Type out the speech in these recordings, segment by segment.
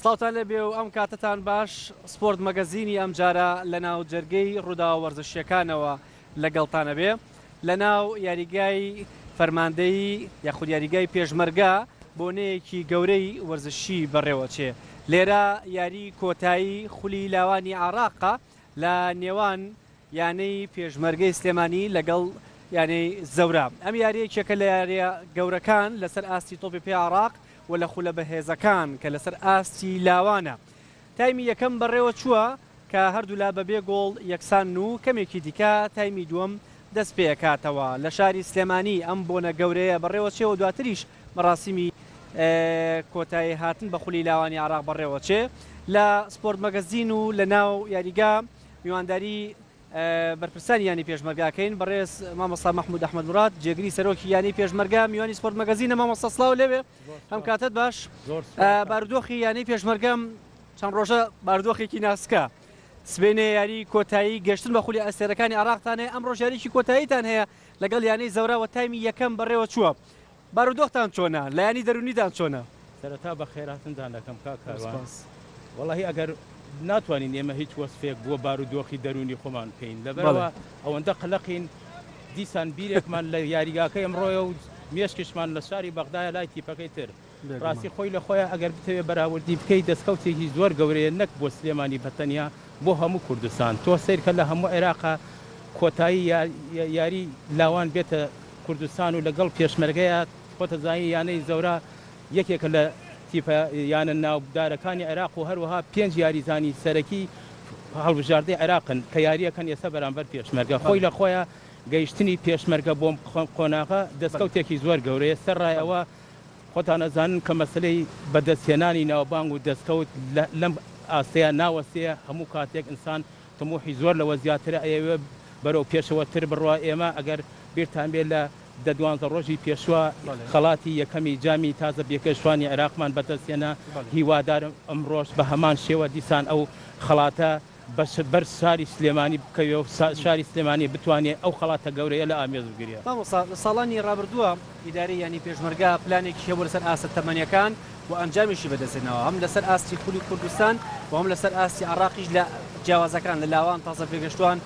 سڵاوتان لێبێ و ئەم کاتەتان باش سپۆرت مەگەزینی ئەمجارە لە ناو جەرگەی ڕووداوە وەرزشیەکانەوە لەگەڵتانە بێ لە ناو یاریگای فەرماندەیی یاخود یاریگای پێشمەرگە بۆنەیەکی گەورەی وەرزشی بەڕێوەچێ لێرە یاری کۆتایی خولی لاوانی عێراقە لە نێوان یانەی پێشمەرگەی سلێمانی لەگەڵ یانەی زەورا. ئەم یارییە یەکێکە لە یارییە گەورەکان لەسەر ئاستی تۆپی پێی عێراق و لە خولە بەهێزەکان کە لەسەر ئاستی لاوانە. تایمی یەکەم بەڕێوەچووە کە هەردوولا بەبێ گۆڵ یەکسانن و کەمێکی دیکە تایمی دووەم دەستپێکاتەوە. لە شاری سلێمانی ئەم بۆنە گەورەیە بەڕێوەچێ و دواتریش مەراسیمی کۆتایی هاتن بە خولی لاوانی عێراق بەڕێوەچێ. لە سپۆرت مەگەزین و لە ناو یاریگا میوانداری بەرپرسانی یانەی پێشمەرگە ئەکەین، بەڕێز مامۆستا مەحمود ئەحمەد موراد جێگری سەرۆکی یانەی پێشمەرگە میوانی سپۆرت مەگەزینە. مامۆستا سڵاو لێبێ، هەم کاتت باش. بارودۆخی یانەی پێشمەرگەم چەند ڕۆژە بارودۆخێکی ناسکە، سبەینێ یاری کۆتایی گەشتن بە خولی ئەستێرەکانی عێراقتان هەیە، ئەمڕۆش یاریی کۆتاییتان هەیە لەگەڵ یانەی زەورا و تایمی یەکەم بەڕێوە چووە، بارودۆختان چۆنە؟ لایەنی دەروونیتان چۆنە؟ سەرەتا بەخێرهاتنتان دەکەم کاک کاروان. وەڵاهی ئەگەر ناتوانین ئێمە هیچ وەسفێک بۆ بارودۆخی دەروونی خۆمان بکەین لەبەرئەوە ئەوەندە قەلەقین دیسان بیرێکمان لە یاریگاکەی ئەمڕۆیە و مێشکیشمان لە شاری بەغدایە لای تیپەکەی تر. ڕاستی خۆی لە خۆیا ئەگەر بتەوێ بەراوردی بکەی دەستکەوتێکی زۆر گەورەیە نەک بۆ سلێمانی بە تەنیا بۆ هەموو کوردستان تۆ سەیرکە لە هەموو عێراقا کۆتایی یاری لاوان بێتە کوردستان و لەگەڵ پێشمەرگەیە خۆت ئەزانی یانەی زەورا یەکێکە لە تیپە یانە ناودارەکانی عێراق و هەروەها پێنج یاریزانی سەرەکی هەڵبژاردەی عێراقن کە یاریەکەن ئێستا بەرامبەر پێشمەرگە خۆی لە خۆیا گەیشتنی پێشمەرگە بۆم قۆناغە دەستکەوتێکی زۆر گەورەیە سەرڕای ئەوە خۆتان ئەزانن کە مەسەلەی بەدەستهێنانی ناوبانگ و دەستکەوت لەم ئاستەیا ناوەستێ، هەموو کاتێک ئینسان تموحی زۆر لەوە زیاترە ئەیەوێ بەرەو پێشەوە تر بڕوا، ئێمە ئەگەر بیرتان بێ لە دە دوانزە ڕۆژی پێشوە خەڵاتی یەکەمی جامی تازە پێگەشتوانی عێراقمان بەدەستهێنا، هیوادارم ئەمڕۆش بە هەمان شێوە دیسان ئەو خەڵاتە بەر شاری سلێمانی بکەوێ و شاری سلێمانی بتوانێ ئەو خەڵاتە گەورەیە لە ئامێز بگرێ. مامۆستا لە ساڵانی ڕابردووە ئیدارەی یانەی پێشمەرگە پلانێکی هەبوو لەسەر ئاستە تەمەنیەکان و ئەنجامیشی بەدەستهێناوە هەم لەسەر ئاستی خولی کوردستان و هەم لەسەر ئاستی عێراقیش لە جیاوازەکان لە لاوان تازە پێگەشتوان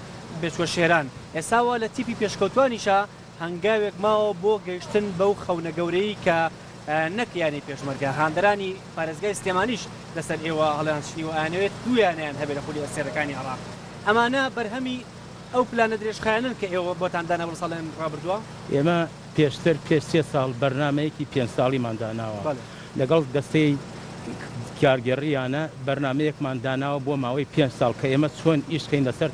بێچوە شێران ئێستا وا لە تیپی پێشکەوتوانیشا هەنگاوێک ماوە بۆ گەیشتن بەو خەونە گەورەی کە نەک یانەی پێشمەرگە، هاندەرانی پارێزگای سلێمانیش لەسەر ئێوە هەڵیانچنیوە، ئەیانەوێت دوو یانەیان هەبێت لە خولی ئەستێرەکانی عێراق. ئەمانە بەرهەمی ئەو پلانە درێژخایەنەن کە ئێوە بۆتان دانابوو لە ساڵانی ڕابردووە؟ ئێمە پێشتر پێش سێ ساڵ بەرنامەیەکی پێنج ساڵیمان داناوە، لەگەڵ دەستەی کارگێڕی یانە بەرنامەیەکمان داناوە بۆ ماوەی پێنج ساڵ کە ئێمە چۆن ئیش کەین لەسەر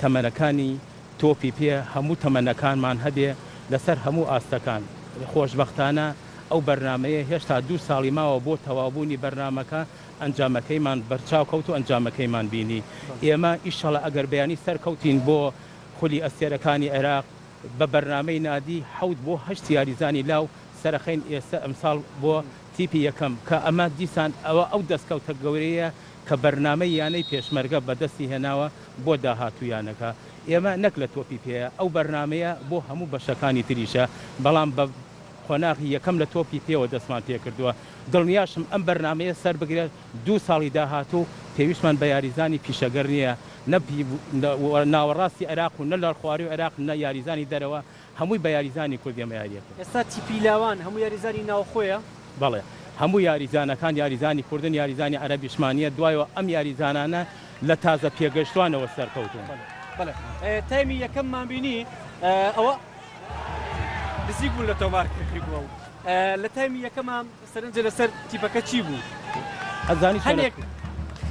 تەمەنەکانی تۆپی پێ هەموو تەمەنەکانمان هەبێ لەسەر هەموو ئاستەکان، خۆشبەختانە ئەو بەرنامەیە هێشتا دوو ساڵی ماوە بۆ تەواوبوونی بەرنامەکە، ئەنجامەکەیمان بەرچاو کەوت و ئەنجامەکەیمان بینی، ئێمە ئیشەڵا ئەگەر بەیانی سەرکەوتین بۆ خولی ئەستێرەکانی عێراق بە بەرنامەی نادی حەوت بۆ هەشت یاریزانی لاو سەرەخەین ئێستا ئەمساڵ بۆ تیپی یەکەم کە ئەمە دیسان ئەوە ئەو دەستکەوتە گەورەیە کە بەرنامەی یانەی پێشمەرگە بەدەستی هێناوە بۆ داهاتوو یانەکە ئێمە نەک لە تۆپی پێیە ئەو بەرنامەیە بۆ هەموو بەشەکانی تریشە بەڵام بە قۆناغی یەکەم لە تۆپی پێوە دەستمان پێکردووە دڵنیاشم ئەم بەرنامەیە سەربگرێت دوو ساڵی داهاتوو پێویستمان بە یاریزانی پیشەگەر نییە نە ناوەڕاستی عێراق و نە لە خوارووی عێراق نە یاریزانی دەرەوە هەمووی بە یاریزانی کورد ئێمە یاریەکەین. ئێستا تیپی لاوان هەموو یاریزانی ناوخۆیە؟ بەڵێ هەموو یاریزانەکان یاریزانی کوردن یاریزانی عەرەبیشمان نیە دوایەوە ئەم یاریزانانە لە تازە پێگەشتوانەوە سەرکەوتوون. بەڵێ تایمی یەکەممان بینی ئەوە نزیک بوون لە تۆمارکردنی گۆڵ لە تایمی یەکەما سەرنجە لەسەر تیپەکە چی بوو؟ ئەزانی چۆنە هەنێک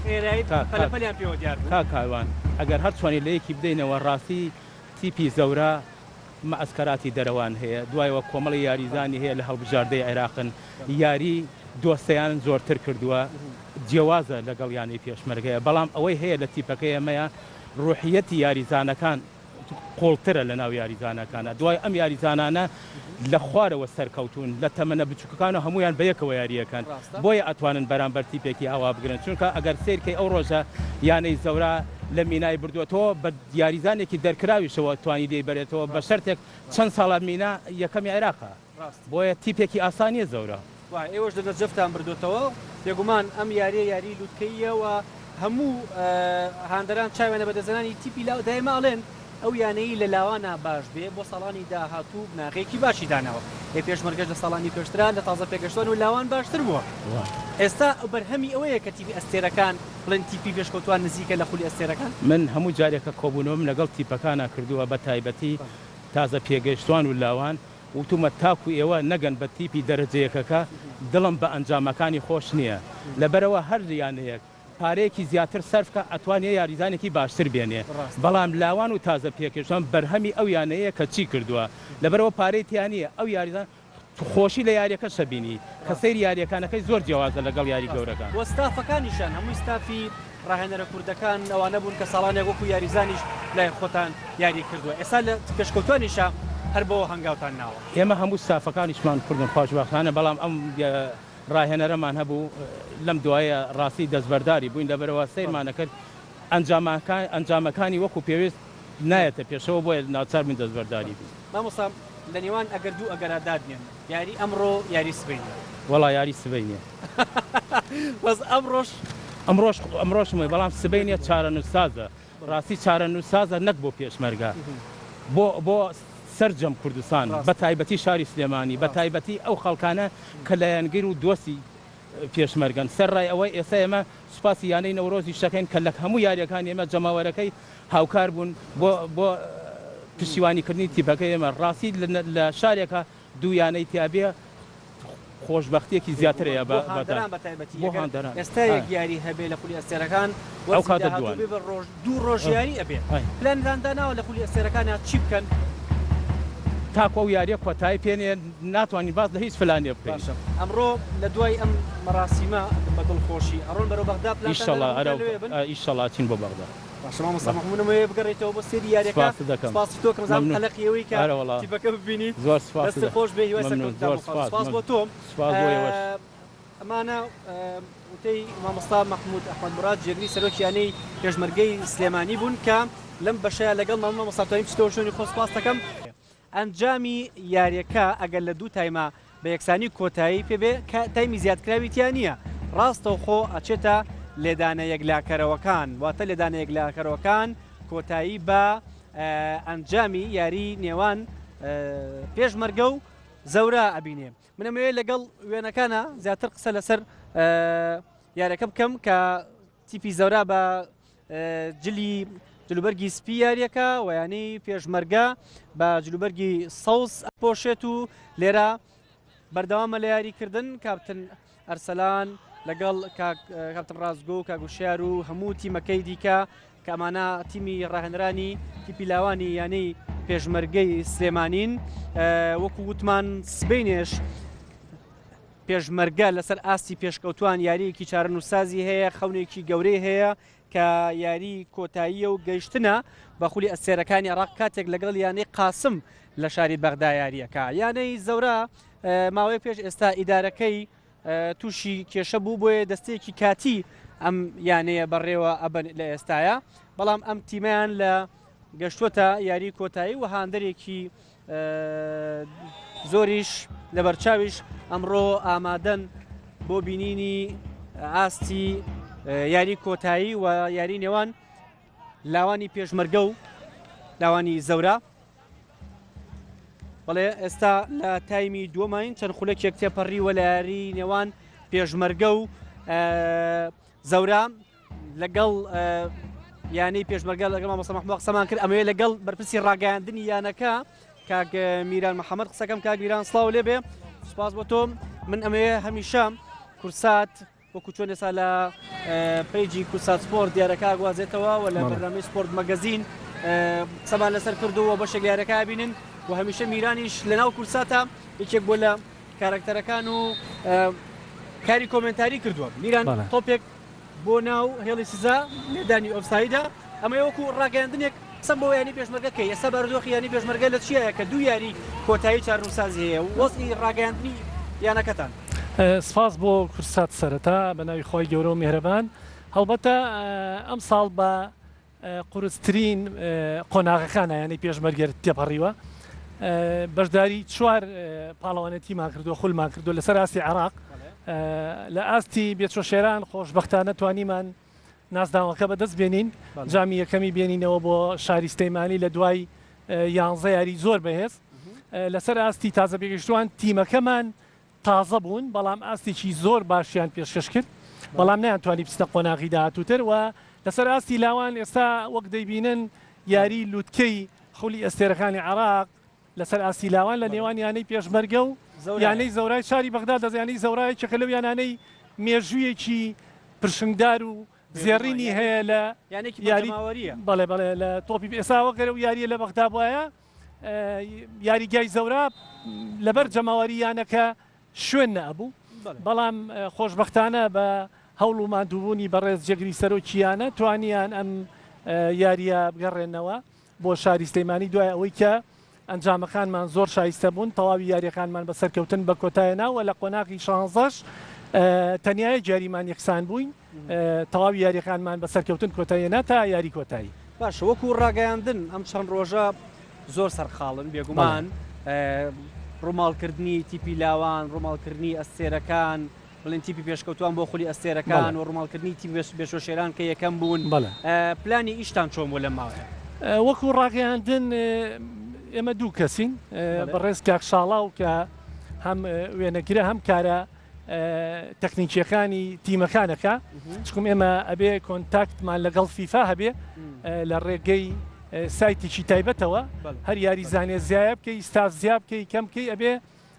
خێرایی پەلەپەلیان پێوە دیار بوو. کاک کاروان ئەگەر هەر چۆنی لە یەکی بدەینەوە ڕاستی تیپی زەورا مەعسکەراتی دەرەوان هەیە، دوایەوە کۆمەڵی یاریزانی هەیە لە هەڵبژاردەی عێراقن، یاری دۆستەیان زۆرتر کردووە، جیوازە لەگەڵ یانەی پێشمەرگەیە، بەڵام ئەوەی هەیە لە تیپەکەی ئێمەیە ڕوحیەتی یاریزانەکان قوڵترە لەناو یاریزانەکانە، دوای ئەم یاریزانانە لە خوارەوە سەرکەوتوون لە تەمەنە بچوکەکانەوە هەموویان بەیەکەوە یارییەکەن، بۆیە ئەتوانن بەرامبەر تیپێکی ئاوا بگرن، چونکە ئەگەر سەیرکەی ئەو ڕۆژە یانەی زەورا لە مینای بردووەتەوە بە یاریزانێکی دەرکراویشەوە توانی لێی بەرێتەوە بە شەرتێک چەند ساڵە مینا یەکەمی عێراقە بۆیە تیپێکی ئاسان نیە زەورا. وایە ئێوەش لە نەجەفتان بردۆتەوە، بێگومان ئەم یارییە یاریی لوتکەییە و هەموو هاندەران چاویانە بەدەستهێنانی تیپی لاو، دایمە ئەڵێن ئەو یانەیەی لە لاوانا باش بێ بۆ ساڵانی داهاتوو بناغەیەکی باشی داناوە، ئێ پێشمەرگەش لە ساڵانی پێشترا لە تازە پێگەشتوان و لاوان باشتر بووە، ئێستا بەرهەمی ئەوەیە کە تیپی ئەستێرەکان بڵێن تیپی پێشکەوتوان نزیکە لە خولی ئەستێرەکان؟ من هەموو جارێک کە کۆبوونەوەم لەگەڵ تیپەکانا کردووە بە تایبەتی تازە پێگەیشتوان و لاوان وتومە تاکو ئێوە نەگەن بە تیپی دەرەجە یەکەکە دڵم بە ئەنجامەکانی خۆش نییە لەبەرئەوە هەر یانەیەک پارەیەکی زیاتر سەرف کا ئەتوانێ یاریزانێکی باشتر بێنێ بەڵام لاوان و تازە پێکەشتوان بەرهەمی ئەو یانەیە کە چی کردووە لەبەرئەوە پارەی تیا نییە ئەو یاریزان خۆشی لە یاریەکەش ئەبینی کە سەیری یاریەکانەکەی زۆر جیاوازە لەگەڵ یاری گەورەکان. وە ستافەکانیشیان هەمووی ستافی ڕاهێنەرە کوردەکان ئەوانە بوون کە ساڵانێک وەکو یاریزانیش لای خۆتان یاری کردووە ئێستا لە پێشکەوتوانیشا هەر بەوە هەنگاوتان ناوە. ئێمە هەموو ستافەکانیشمان کوردن خۆشبەختانە بەڵام ئەم ڕاهێنەرەمان هەبوو لەم دوایە ڕاستی دەستبەرداری بووین لەبەرئەوە سەیرمان ئەکرد ئەنجامەکانی وەکو پێویست نایەتە پێشەوە بۆیە ناچار بووین دەستبەرداری بین. مامۆستا لە نێوان ئەگەر دوو ئەگەرا دادنێن یاری ئەمڕۆ یاری سبەینێ. وەڵا یاری سبەینێ. بەس ئەمڕۆش. ئەمڕۆش ئەمڕۆشم وەی بەڵام سبەینێ چارەنووسسازە ڕاستی چارەنووسسازە نەک بۆ پێشمەرگە بۆ بۆ سەرجەم کوردستان بە تایبەتی شاری سلێمانی بە تایبەتی ئەو خەڵکانە کە لایەنگر و دۆستی پێشمەرگەن سەرڕای ئەوەی ئێستا ئێمە سوپاسی یانەی نەورۆزیش دەکەین کە لە هەموو یاریەکانی ئێمە جەماوەرەکەی هاوکار بوون بۆ بۆ پشتیوانی کردنی تیپەکەی ئێمە ڕاستی لە شارێکا دوو یانەی تیابێ خۆشبەختیەکی زیاتر هەیە بە هاندەران بە تایبەتی بۆ هاندەران ئێستا یەک یاری هەبێ لە خولی ئەستێرەکان ئەو کاتە دووان بێ بە ڕۆژ دوو ڕۆژ یاری ئەبێ پلانتان داناوە لە خولی ئەستێرەکانا چی بکەن؟ تاکو ئەو یاریە کۆتایی پێ نێ ناتوانین باس لە هیچ پلانێ بکەین. باشە ئەمڕۆ لە دوای ئەم مەراسیمە بە دڵخۆشی ئەڕۆن بەرەو بەغدا پلانتان داناوە هەمووتان لەوێ بن؟ ئیشەڵا ئەچین بۆ بەغدا. باشە مامۆستا مەحموود ئەمەوێ بگەڕێیتەوە بۆ سەیری یاریەکە سپاست دەکەم. سپاسی تۆ کەم زانم مەمنوون. قەلەقی ئەوەی کە ئەرە وەڵا تیپەکە ببینیت زۆر سپاست دەستت دەکەم. خۆش بێ هیوای مەمنوون سەرکەوتنتان زۆر بۆ خواست سپاس سپاس بۆ مەمنوون تۆ سپاس بۆ ئێوەش. ئەمانە وتەی مامۆستا مەحموود ئەحمەد موراد جێگری سەرۆکی یانەی پێشمەرگەی سلێمانی بوون کە لەم بەشەیا لەگەڵ مامۆستا توانیم بچیتەوە شوێنی خۆ سپاست دەکەم. ئەنجامی یاریەکە ئەگەر لە دوو تایما بە یەکسانی کۆتایی پێ بێ کە تایمی زیادکراوی تیا نییە ڕاستەوخۆ ئەچێتە لێدانە یەکلاکەرەوەکان واتە لێدانە یەکلاکەرەوەکان کۆتایی بە ئەنجامی یاری نێوان پێشمەرگە و زەورا ئەبینێ من ئەمەوێ لەگەڵ وێنەکانە زیاتر قسە لەسەر یاریەکە بکەم کە تیپی زەورا بە جلی جلوبەرگی سپی یاریەکە و یانەی پێشمەرگە بە جلوبەرگی سەوز ئەپۆشێت و لێرە بەردەوامە لە یاریکردن کاپتن ئەرسەلان لەگەڵ کاپتن ڕاستگۆ و کاگوشیار و هەموو تیمەکەی دیکە کە ئەمانە تیمی ڕاهێنرانی تیپی لاوانی یانەی پێشمەرگەی سلێمانین وەکو وتمان سبینێش پێشمەرگە لەسەر ئاستی پێشکەوتوان یارییەکی چارەنووسسازی هەیە، خەونێکی گەورەی هەیە کە یاری کۆتاییە و گەیشتنە بە خولی ئەستێرەکانی عێراق کاتێک لەگەڵ یانەی قاسم لە شاری بەغدا یارییەکە. یانەی زەورا ماوەیەک پێش ئێستا ئیدارەکەی تووشی کێشە بوو بۆیە دەستەیەکی کاتی ئەم یانەیە بەڕێوە ئەبەن لە ئێستاە بەڵام ئەم تیمەیان لە گەشتوەتە یاری کۆتایی و هاندەرێکی زۆریش لەبەرچاویش ئەمڕۆ ئامادەن بۆ بینینی ئاستی یاری کۆتایی و یاری نێوان لاوانی پێشمەرگە و لاوانی زەورا بەڵێ ئێستا لە تایمی دووەمین چەند خولەکێک تێپەڕیوە لە یاری نێوان پێشمەرگە و زەورا لەگەڵ یانەی پێشمەرگە لەگەڵ مامۆستا مەحموود قسەمان کرد ئەمەوێ لەگەڵ بەرپرسی ڕاگەیاندنی یانەکە کاک میران محەممەد قسەکەم کاک میران سڵاو لێ بێ سوپاس بۆ تۆ من ئەمەوێ هەمیشە کورسات وەکو چۆن ئێستا لە پەیجی کورسات سپۆرت دیارەکە گوازێتەوە و لە بەرنامەی سپۆرت مەگەزین قسەمان لەسەر کردووە بەشێک لە یارەکە بینن و هەمیشە میرانیش لەناو کورساتە یەکێک بۆ لە کارەکتەرەکان و کاری کۆمێنتاری کردووە میران تۆپێک بۆ ناو هێڵی سزا لێدانی ئۆفسایدە ئەمە وەکو ڕاگەیاندنێک قسەم بۆ یانی پێشمەرگە کەی ئێستا بارودۆخی یانی پێشمەرگە لە چیایە کە دوو یاری کۆتایی چارنووسازی هەیە وەزعی ڕاگەیاندنی یانەکەتان. سپاس بۆ کورسات سەرەتا بە ناوی خوای گەورە و میهرەبان هەڵبەتە ئەمساڵ بە قورسترین قۆناغەکانە یانەی پێشمەرگە تێپەڕیوە. بەشداری چوار پاڵەوانێتیمان کردووە، خولمان کردووە لەسەر ئاستی عێراق. لە ئاستی بێچۆشێران خۆشبەختانە توانیمان نازناوەکە بەدەست بێنین، جامی یەکەمی بێنینەوە بۆ شاری سلێمانی لە دوای یانزە یاری زۆر بەهێز. لەسەر ئاستی تازە پێگەیشتووان تیمەکەمان تازە بوون، بەڵام ئاستێکی زۆر باشیان پێشکەش کرد، بەڵام نەیانتوانی بچنە قۆناغی داهاتووتر و لەسەر ئاستی لاوان ئێستا وەک دەیبینن یاری لوتکەی خولی ئەستێرەکانی عێراق لەسەر ئاستی لاوان لە نێوان یانەی پێشمەرگە و یانەی زەورای شاری بەغدا دەست یانەی زەورا یەکێکە لەو یانانەی مێژوویەکی پرشنگدار و زێڕینی هەیە لە یاری بەڵێ بەڵێ لە تۆپی ئێستا وەک ئەو یاریە لە بەغدا بوایە یاریگای زەورا لەبەر جەماوەری یانەکە شوێن نەئەبوو، بەڵام خۆشبەختانە بە هەوڵ و ماندووبوونی بەڕێز جێگری سەرۆکی یانە توانیان ئەم یارییە بگەڕێننەوە بۆ شاری سلێمانی دوای ئەوەی کە ئەنجامەکانمان زۆر شایستە بوون تەواوی یاریەکانمان بە سەرکەوتن بە کۆتایەنا و لە قۆناغی شانزەش تەنیا یەک یاریمان یەکسان بووین تەواوی یاریەکانمان بە سەرکەوتن کۆتاییەنا تا یاری کۆتایی. باشە وەکو ڕاگەیاندن ئەم چەند ڕۆژە زۆر سەرقاڵن بێگومان ڕووماڵکردنی تیپی لاوان ڕووماڵکردنی ئەستێرەکان بڵێن تیپی پێشکەوتوان بۆ خولی ئەستێرەکان و ڕووماڵکردنی تیپی بێشۆشێران کە یەکەم بوون پلانی ئیشتان چۆن بوو لەم ماوەیە؟ وەکو ڕاگەیاندن ئێمە دوو کەسین بەڕێز کاک شاڵاو کە هەم وێنەگرە هەم کارە تەکنیکیەکانی تیمەکانەکە چکم ئێمە ئەبێ contact مان لەگەڵ فیفا هەبێ لە ڕێگەی سایتێکی تایبەتەوە هەر یاریزانێ زیایە بکەی ستاف زیا بکەی کەم بکەی ئەبێ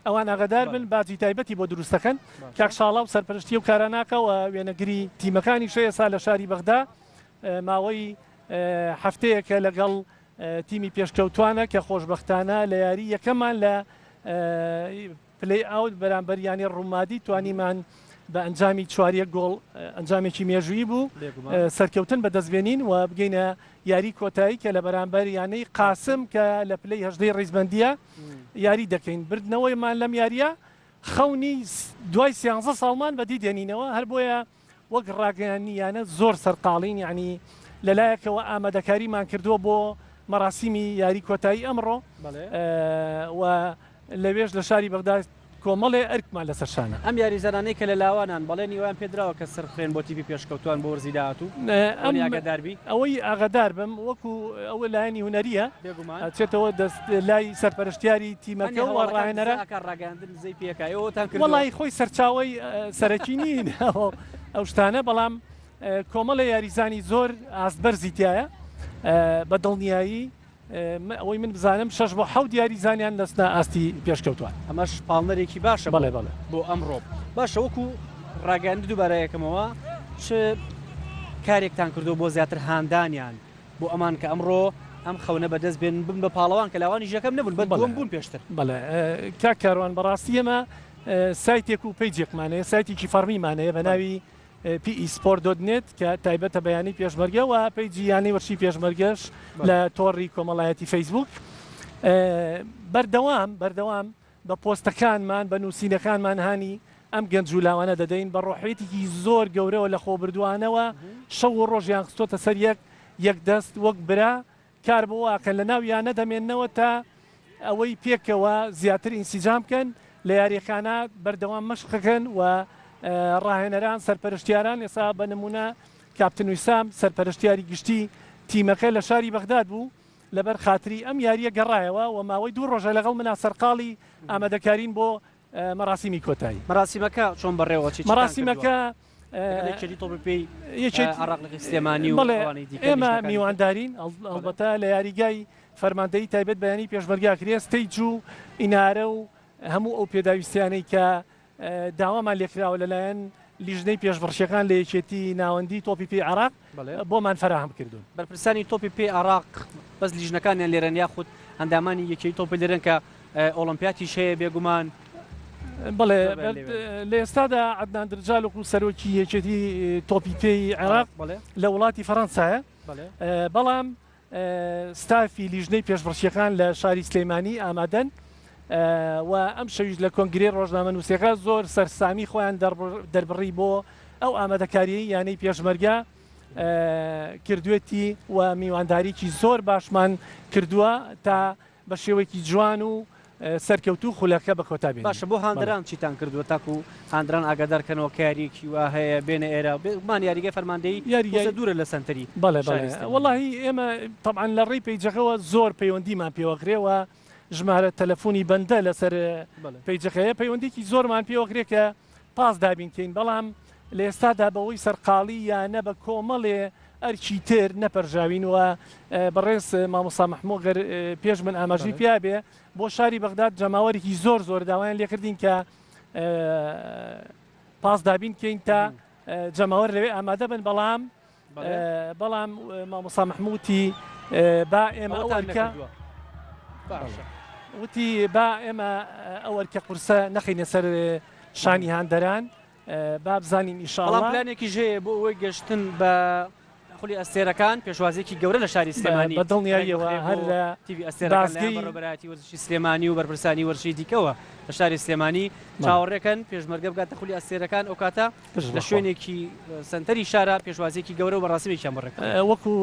ئەوان ئاگادار بن باجی تایبەتی بۆ دروستەکەن کاک شاڵاو سەرپەرشتی و کاراناکەوە وێنەگری تیمەکانی شەیە لە شاری بەغدا ماوەی هەفتەیەکە لەگەڵ تیمی پێشکەوتوانە کە خۆشببختانە لە یاری یەکەمان لە پلەی ئاوت بەرامبەر یانەی ڕومادی توانیمان بە ئەنجامی چوار یەک گۆڵ ئەنجامێکی مێژوویی بوو سەرکەوتن بەدەستبێنین و بگەینە یاری کۆتایی کە لە بەرامبەر یانەی قاسم کە لە پلەی هەژدەی ڕیزبەندیە یاری دەکەین بردنەوەیمان لەم یاریە خەونی دوای سیانزە ساڵمان بەدی دێنینەوە هەر بۆیە وەک ڕاگەیاندنی یانە زۆر سەرقاڵین یانی لەلایەکەوە ئامادەکاریمان کردووە بۆ مەراسیمی یاری کۆتایی ئەمڕۆ و لەوێش لە شاری بەغدا کۆمەڵێ ئەرکمان لەسەر شانە. ئەم یاریزانانەی کە لە لاوانان بەڵێنی ئەوەیان پێدراوە کە سەربخرێن بۆ تیپی پێشکەوتووان بۆ وەرزی داهاتوو؟ ئەوەی ئاگادار بی؟ ئەوەی ئاگادار بم وەکو ئەوە لایەنی هونەرییە ئەچێتەوە دەست لای سەرپەرشتیاری تیمەکە و ڕاهێنەران. ڕاگەیاندن دزەی پێکا ئێوە ئەوەتان کردووە؟ وەڵایی خۆی سەرچاوەی سەرەکی نین ئەو شتانە بەڵام کۆمەڵێ یاریزانی زۆر ئاست بەرزی تایە بە دڵنیایی ئەوەی من بزانم شەش بۆ حەوت یاریزانیان دەستنە ئاستی پێشکەوتوان. ئەمەش پاڵنەرێکی باشە بەڵێ بەڵێ بۆ ئەمڕۆ. باشە وەکو ڕاگەیاندن دووبارە یەکەمەوە چ کارێکتان کردووە بۆ زیاتر هاندانیان بۆ ئەمان کە ئەمڕۆ ئەم خەونە بەدەست بێنن ببن بە پاڵەوان کە لاوانیش یەکەم نەبوون بە دووەم بوون پێشتر. بەڵێ کاک کاروان بەڕاستی ئێمە سایتێک و پەیجێکمان هەیە سایتێکی فەڕمیمان هەیە بە ناوی پی ئی سپۆرت dot net کە تایبەتە بە یانەی پێشمەرگە و پەیجی یانەی وەرزشی پێشمەرگەش لە تۆڕی کۆمەڵایەتی فەیسبوک بەردەوام بەردەوام بە پۆستەکانمان بە نووسینەکانمان هانی ئەم گەنج و لاوانە دەدەین بە ڕۆحیەتێکی زۆر گەورەوە لە خۆبردووانەوە شەو و ڕۆژیان خستۆتە سەر یەک یەک دەست وەک برا کار بۆ واکەن لە ناو یانە دەمێننەوە تا ئەوەی پێکەوە زیاتر ئینسیجام بکەن لە یاریەکانا بەردەوام مەشقەکەن و ڕاهێنەران سەرپەرشتیاران ئێستا بە نمونە کاپتن ویسام سەرپەرشتیاری گشتی تیمەکە لە شاری بەغداد بوو لەبەر خاتری ئەم یاریە گەڕایەوە و ماوەی دوو ڕۆژە لەگەڵ منا سەرقاڵی ئامادەکارین بۆ مەراسیمی کۆتایی. مەراسیمەکە چۆن بەڕێوە چی چیتان کردووە؟ مەراسیمەکە لەگەڵ یەکێتی تۆپی پێی عێراق لقی سلێمانی و بەڵێ ئەوانەی دیکە ئێمە لیژنەکانی تر. میواندارین ئەڵبەتە لە یاریگای فەرماندەیی تایبەت بە یانەی پێشمەرگە ئەکرێ stage و ئینارە و هەموو ئەو پێداویستیانەی کە داوامان لێکراوە لەلایەن لیژنەی پێشبڕکێکان لە یەکێتی ناوەندی تۆپی پێی عێراق بۆمان فەراهەم کردوون. بەرپرسانی تۆپی پێی عێراق بەس لیژنەکانیان لێرەن یاخود ئەندامانی یەکێتی تۆپی لێرەن کە ئۆڵۆمپیاتیش هەیە بێگومان؟ بەڵێ لە ئێستادا عەدنان درجال وەکو سەرۆکی یەکێتی تۆپی پێی عێراق لە وڵاتی فەرەنسایە، بەڵام ستافی لیژنەی پێشبڕکێکان لە شاری سلێمانی ئامادەن و ئەم شەویش لە کۆنگرەی ڕۆژنامەنووسەکە زۆر سەرسامی خۆیان دەربڕی بۆ ئەو ئامادەکاریی یانەی پێشمەرگە کردوێتی و میوانداریکی زۆر باشمان کردووە تا. بە شێوەیەکی جوان و سەرکەوتوو خولەکە بە کۆتا بێنین. باشە بۆ هاندەران چیتان کردووە تاکو هاندران ئاگادار کەنەوە کە یارییەکی وا هەیە بێنە ئێرە؟ بێگومان یاریگای فەرماندەیی تۆزێ دوورە لە سەنتەری بەڵێ شاری بەڵێ سلێمانی. وەڵاهی ئێمە تەبعەن لە ڕێی پەیجەکەوە زۆر پەیوەندیمان پێوەکرێ و ژمارە تەلەفۆنی بەندە لەسەر پەیجەکەیە پەیوەندیکی زۆرمان پێوەکرێ کە پاس دابین کەین بەڵام لە ئێستادا بەوەی سەرقاڵی یانە بە کۆمەڵێ ئەرکی تر نەپەرژاوین و بەڕێز مامۆستا مەحموو گەر پێش من ئاماژەی پیا بێ بۆ شاری بەغداد جەماوەرێکی زۆر زۆر داوایان لێکردین کە پاس دابین کەین تا جەماوەر لەوێ ئامادە بن بەڵام بەڵام مامۆستا مەحموو وتی با ئێمە ئەو ئەرکە وتی با ئێمە ئەو ئەرکە قورسە نەخەینە سەر شانی هاندەران با بزانین ئیشاڵا پلانێکیش هەیە بۆ ئەوەی گەشتن بە خولی ئەستێرەکان پێشوازیەکی گەورە لە شاری سلێمانی بە دڵنیاییەوە هەر لە تیڤی ئەستێرەکان لایەن بەڕێوەبەرایەتی وەرزشی سلێمانی و بەرپرسانی وەرزشی دیکەوە لە شاری سلێمانی چاوەڕێکەن پێشمەرگە بگاتە خولی ئەستێرەکان ئەو کاتە لە شوێنێکی سەنتەری شارە پێشوازیەکی گەورە و مەراسیمێکیان بۆ ڕێکخرا. وەکو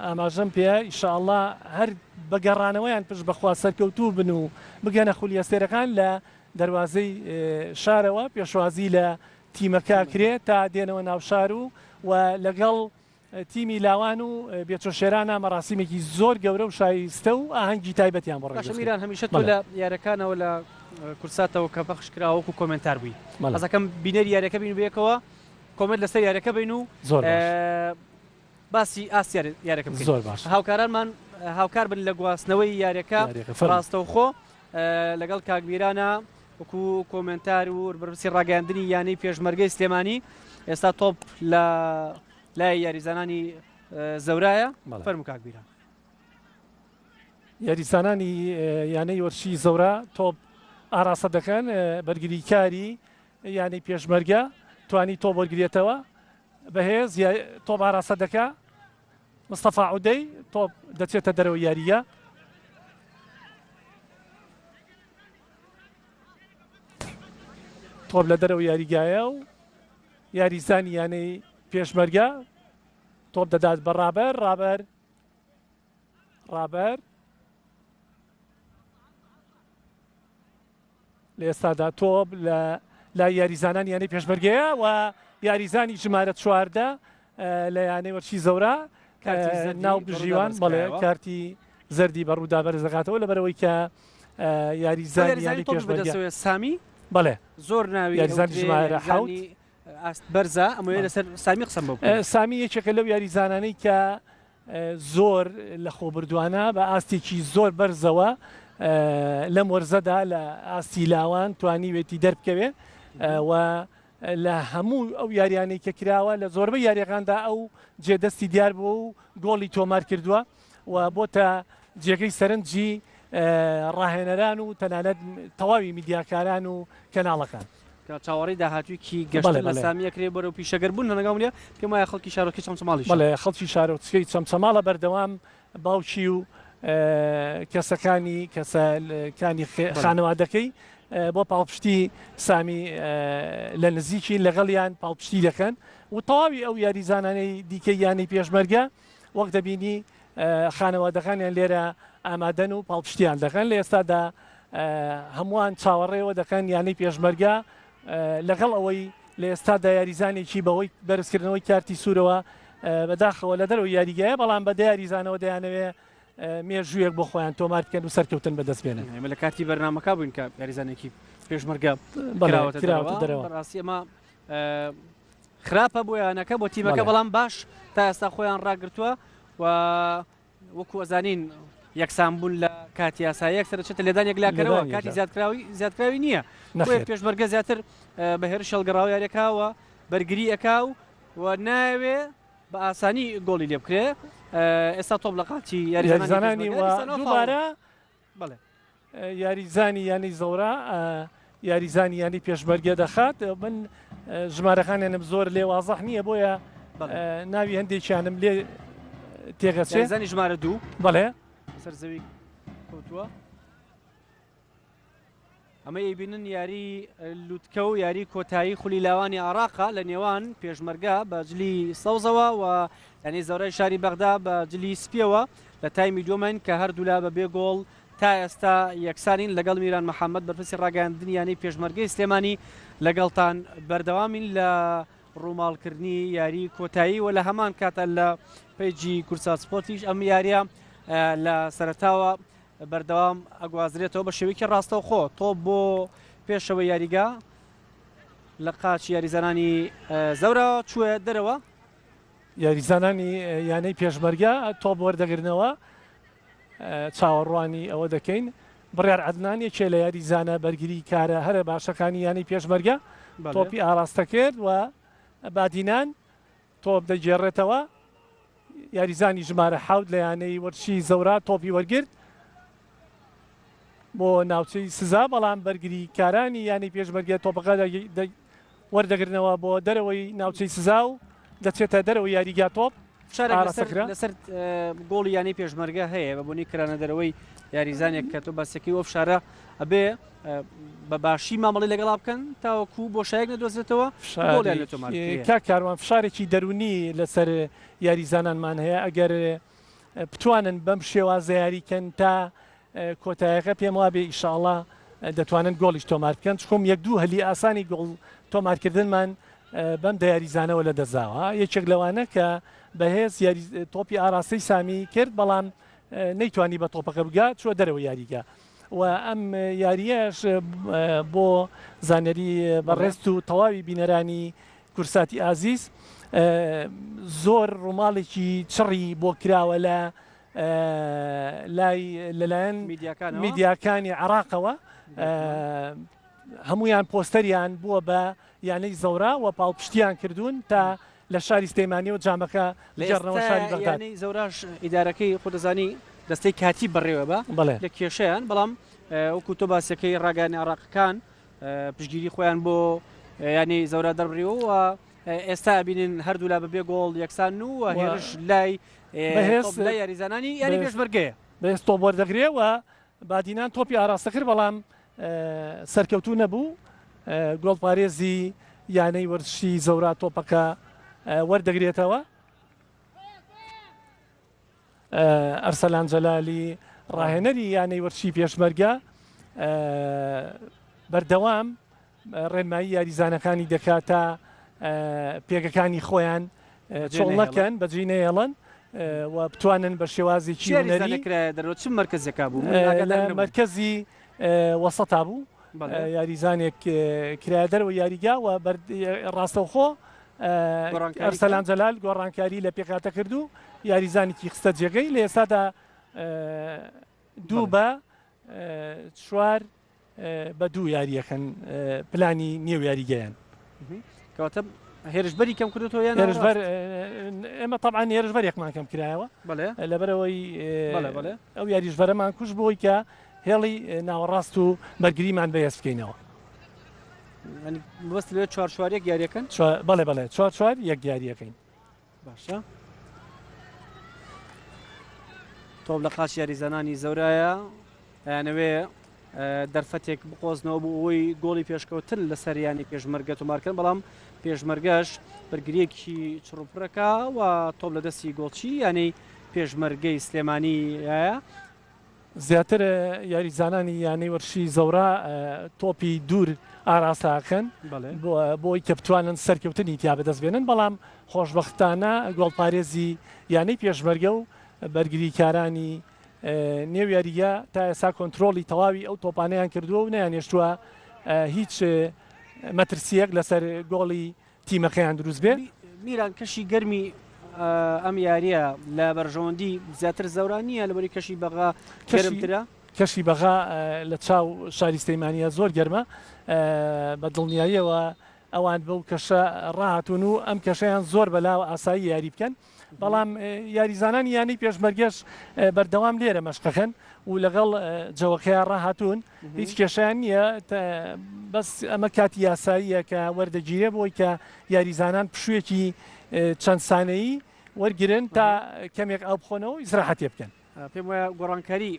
ئاماژەم پێ ئیشاڵڵا هەر بە گەڕانەوەیان پشت بەخوا سەرکەوتوو بن و بگەنە خولی ئەستێرەکان لە دەروازەی شارەوە پێشوازی لە تیمەکە کرێ تا دێنەوە ناوشار و و لەگەڵ تیمی لاوان و بێچۆشێرانە مەراسیمێکی زۆر گەورە و شایستە و ئاهەنگی تایبەتیان بۆ باشە ڕێکدەخرێت. میران هەمیشە تۆ بەڵێ. لە یاریەکانەوە لە کوردساتەوە کە پەخش کرا وەکو کۆمێنتار بووی بەڵێ. حەزەکەم بینەری یاریەکە بین و بەیەکەوە comment لەسەر یاریەکە بین و زۆر باش. باسی ئاست یاریەکە بکەین. زۆر باش. هاوکارانمان هاوکار بن لە گواستنەوەی یاریەکە یاریەکە فەرموو. ڕاستەوخۆ لەگەڵ کاک میرانە وەکو کۆمێنتار و بەرپرسی ڕاگەیاندنی یانەی پێشمەرگەی سلێمانی ئێستا تۆپ لە لای یاریزانانی زەورایە فەرموو کاک میران. یاریزانانی یانەی وەرشی زەورا تۆپ ئاراستە دەکەن بەرگریکاری یانەی پێشمەرگە توانی تۆپ وەرگێتەوە بەهێز تۆپ ئاراستە دەکا مستەفا عودەی تۆپ دەچێتە دەرەوەی یاریگە. تۆپ لە دەرەوە یاریگایە و یاریزانی یانەی پێشمەرگە تۆپ دەدات بە ڕابەر ڕابەر ڕابەر لە ئێستادا تۆپ لە لای یاریزانانی یانەی پێشمەرگەیە و یاریزانی ژمارە 14 لە یانەی وەرشی زەورا ناو بژیوان بەڵێ کارتی زەردی بە ڕوودا بەرز دەکاتەوە لەبەرەوەی کە یاریزانی یانەی پێشمەرگە سامی بەڵێ زۆر ناوی یاریزانی ژمارە حەوت ئاست بەرزە ئەمەوێ لەسەر سامی قسەم بۆ سامی یەکێکە لەو یاریزانانەی کە زۆر لەخۆبردووانە بە ئاستێکی زۆر بەرزەوە لەم وەرزەدا لە ئاستی لاوان توانیوێتی دەربکەوێ و لە هەموو ئەو یاریانەی کە کراوە لە زۆربەی یاریەکاندا ئەو جێدەستی دیار بووە و گۆڵی تۆمار کردووە و بۆتە جێگەی سەرنجی ڕاهێنەران و تەنانەت تەواوی میدیاکاران و کەناڵەکان. کە چاوەڕێی داهاتوویەکی گەشتر لە سامی ئەکرێ بەرەو پیشەگەر بوون لەنگاو نیە، پێم وایە خەڵکی شارۆچکەی چەمچەماڵیشە. بەڵێ خەڵکی شارۆچکەی چەمچەماڵە بەردەوام باوکی و کەسەکانی کەسەکانی خانەوادەکەی بۆ پاڵپشتی سامی لە نزیکی لەگەڵیان پاڵپشتی دەکەن و تەواوی ئەو یاریزانانەی دیکەی یانەی پێشمەرگە وەک دەبینی خانەوادەکانیان لێرە ئامادەن و پاڵپشتیان دەکەن لە ئێستادا هەمووان چاوەڕێوە دەکەن یانەی پێشمەرگە لەگەڵ ئەوەی لە ئێستادا یاریزانێکی بەهۆی بەرزکردنەوەی کارتی سوورەوە بەداخەوە لە دەرەوەی یاریگایە بەڵام بە دە یاریزانەوە دەیانەوێ مێژوویەک بۆ خۆیان تۆمار بکەن و سەرکەوتن بەدەست بێنن. ئێمە لە کاتی بەرنامەکە بووین کە یاریزانێکی پێشمەرگە کراوەتە دەرەوە. بەڕاستی ئەمە خراپە بۆ یانەکە بۆ تیمەکە بەڵام باش تا ئێستا خۆیان ڕاگرتووە و وەکو ئەزانین یەکسان بوون لە کاتی یاسایی یەکسەر دەچێتە لێدان یەکلاکەرەوە کاتی زیادکراوی زیادکراوی نییە بۆیە پێشمەرگە زیاتر بە هێرش هەڵگەڕاوە یاریەکە و بەرگری ئەکا و و ناوێ بە ئاسانی گۆڵی لێ بکرێ ئێستا تۆپ لە قاچی یاریزانانی و دووبارە بەڵێ یاریزانی یانەی زەورا یاریزانی یانەی پێشمەرگە دەخات من ژمارەکانیانم زۆر لێ وازح نییە بۆیە ناوی هەندێکیانم لێ تێگەچێ یاریزانی ژمارە دوو بەڵێ سەر زەوی کەوتووە ئەمە ئەیبینن یاری لوتکە و یاری کۆتایی خولی لاوانی عراقا لە نێوان پێشمەرگە بە جلی سەوزەوە و یانەی زەورای شاری بەغدا بە جلی سپیەوە لە تایمی دووەمین کە هەردوولا بە بێ گۆڵ. تا ئێستا یەکسانین لەگەڵ میران محەممەد بەرپرسی ڕاگەیاندنی یانەی پێشمەرگەی سلێمانی لەگەڵتان بەردەوامین لە ڕووماڵکردنی یاری کۆتایی و لە هەمان کاتە لە پەیجی کوردسات سپۆرتیش ئەم یاریە لە سەرەتاوە بەردەوام ئەگوازرێتەوە بە شێوەیەکی ڕاستەوخۆ تۆپ بۆ پێشەوە یاریگا لە قاچ یاریزانانی زەورا چووە دەرەوە. یاریزانانی یانەی پێشمەرگە تۆپ وەردەگرنەوە چاوەڕوانی ئەوە دەکەین بڕیار عەدنان یەکێ لە یاریزانە بەرگری کارە هەرە باشەکانی یانەی پێشمەرگە تۆپی ئاراستە کرد و بادینان تۆپ دەگێڕێتەوە یاریزانی ژمارە حەوت لە یانەی وەرشی زەورا تۆپی وەرگرت بۆ ناوچەی سزا بەڵام بەرگری کارانی یانەی پێشمەرگە تۆپەکە وەردەگرنەوە بۆ دەرەوەی ناوچەی سزا و دەچێتە دەرەوەی یاریگا تۆپ فشارێک لەسەر گۆڵی یانەی پێشمەرگە هەیە بە بۆنی کرانە دەرەوەی یاریزانێک کە تۆ باسەکەی ئەو فشارە ئەبێ بە باشی مامەڵی لەگەڵا بکەن تاوەکو بۆشایەک نەدۆزرێتەوە گۆڵیان لێ تۆمار بکرێ. کاک کاروان فشارێکی دەروونی لەسەر یاریزانانمان هەیە ئەگەر بتوانن بەم شێوازە یاری کەن تا کۆتایەکە پێم وابێ ئیشاڵا دەتوانن گۆڵیش تۆمار بکەن چکم یەک دوو هەلی ئاسانی گۆڵ تۆمارکردنمان بەم دە یاریزانەوە لە دەستداوە یەکێک لەوانە کە بەهێز یاری تۆپی ئاراستەی سامی کرد بەڵام نەیتوانی بە تۆپەکە بگا چوە دەرەوە یاریگا و ئەم یاریەش بۆ زانیاری بەڕێزت و تەواوی بینەرانی کورساتی ئازیز زۆر ڕووماڵێکی چڕی بۆ کراوە لە لای لەلایەن میدیاکانی عراقەوە هەمویان پۆستەریان بووە بە یانەی زەورا و پاڵپشتیان کردوون تا لە شاری سلێمانی و جامەکە بگێڕنەوە شاری بەغداد. یانەی زەوراش ئیدارەکەی خۆ دەزانی دەستەی کاتی بەڕێوە بە لە کێشەیان بەڵام وەکو تۆ باسەکەی ڕاگەیاندنە عێراقەکان پشتگیری خۆیان بۆ یانەی زەورا دەربڕیوە و ئێستا ئەبینین هەردوولا بەبێ گۆڵ یەکسان و هێرش لای بەهێز لای یاریزانانی یاری پێشمەرگەیە. بەهێز تۆپ وەردەگرێ و بادینان تۆپی ئاراستە کرد بەڵام سەرکەوتوو نەبوو گۆڵپارێزی یانەی وەرزشی زەورا تۆپەکە وەردەگرێتەوە. ئەرسەلان جەلالی ڕاهێنەری یانەی وەرزشی پێشمەرگە بەردەوام ڕێنمایی یاریزانەکانی دەکات تا پێگەکانی خۆیان چۆڵ نەکەن بەجێی نەیەڵن و بتوانن بە شێوازێکی هونەری کرایە دەرەوە چ مەرکەزێکا بوو لە مەرکەزی وەسەتا بوو یاریزانێک کرایە دەرەوە یاریگا و ڕاستەوخۆ ئەرسەلان جەلال گۆڕانکاری لە پێکهاتە کرد و یاریزانێکی خستە جێگەی لە ئێستادا دوو بە چوار بە دوو یارییەکەن پلانی نێو یاریگەیان. کەواتە هێرشبەری کەم کردوتەوە یان هێرشبەر ئێمە تەبعەن هێرشبەرێکمان کەم کرایەوە لەبەرەوەی ئەو یاریشبەرەمان کوش بۆی کە هێڵی ناوەڕاست و بەرگریمان بەهێز بکەینەوە. بەست لێ چوار چوار یەک یاریەکەن بەڵێ بەڵێ چوار چوار یەک یاریەکەین. باشە تۆپ لە قاچ یاریزانانی زەورایە ئەیانەوێ دەرفەتێک بقۆزنەوە بۆ ئەوەی گۆڵی پێشکەوتن لەسەر یانی پێشمەرگە تۆمارکەن بەڵام پێشمەرگەش بەرگریەکی چڕوپڕەکە و تۆپ لە دەستی گۆڵچی یانەی پێشمەرگەی سلێمانی یایە. زیاتر یاریزانانی یانەی وەرشی زەورا تۆپی دوور ئاراستە ئەکەن بۆی کە بتوانن سەرکەوتنی تیا بەدەست بێنن بەڵام خۆشبەختانە گۆڵپارێزی یانەی پێشمەرگە و بەرگریکارانی نێو یاریگە تا ئێستا کۆنترۆڵی تەواوی ئەو تۆپانەیان کردووە و نەیانهێشتووە هیچ مەترسیەک لەسەر گۆڵی تیمەکەیان دروست بێ. میران کەشی گەرمی ئەم یاریە لە بەرژەوەندی زیاتر زەورا نییە لەبەری کەشی بەغا گەرمترە؟ کەشی بەغا لە چاو شاری سلەیمانیە زۆر گەرمە بە دڵنیاییەوە ئەوان بەو کەشە ڕاهاتوون و ئەم کەشەیان زۆر بەلاوە ئاسایی یاری بکەن بەڵام یاریزانانی یانەی پێشمەرگەش بەردەوام لێرە مەشقەکەن و لەگەڵ جەوەکەیان ڕاهاتوون هیچ کێشیان نییە بەس ئەمە کاتی یاساییە کە وەردەگیرێ بۆی کە یاریزانان پشوویەکی چەند سانەیی وەرگن تا کەمێک ئاو بخۆنەوە ئیسراحەتێ بکەن. پێم وایە گۆڕانکاری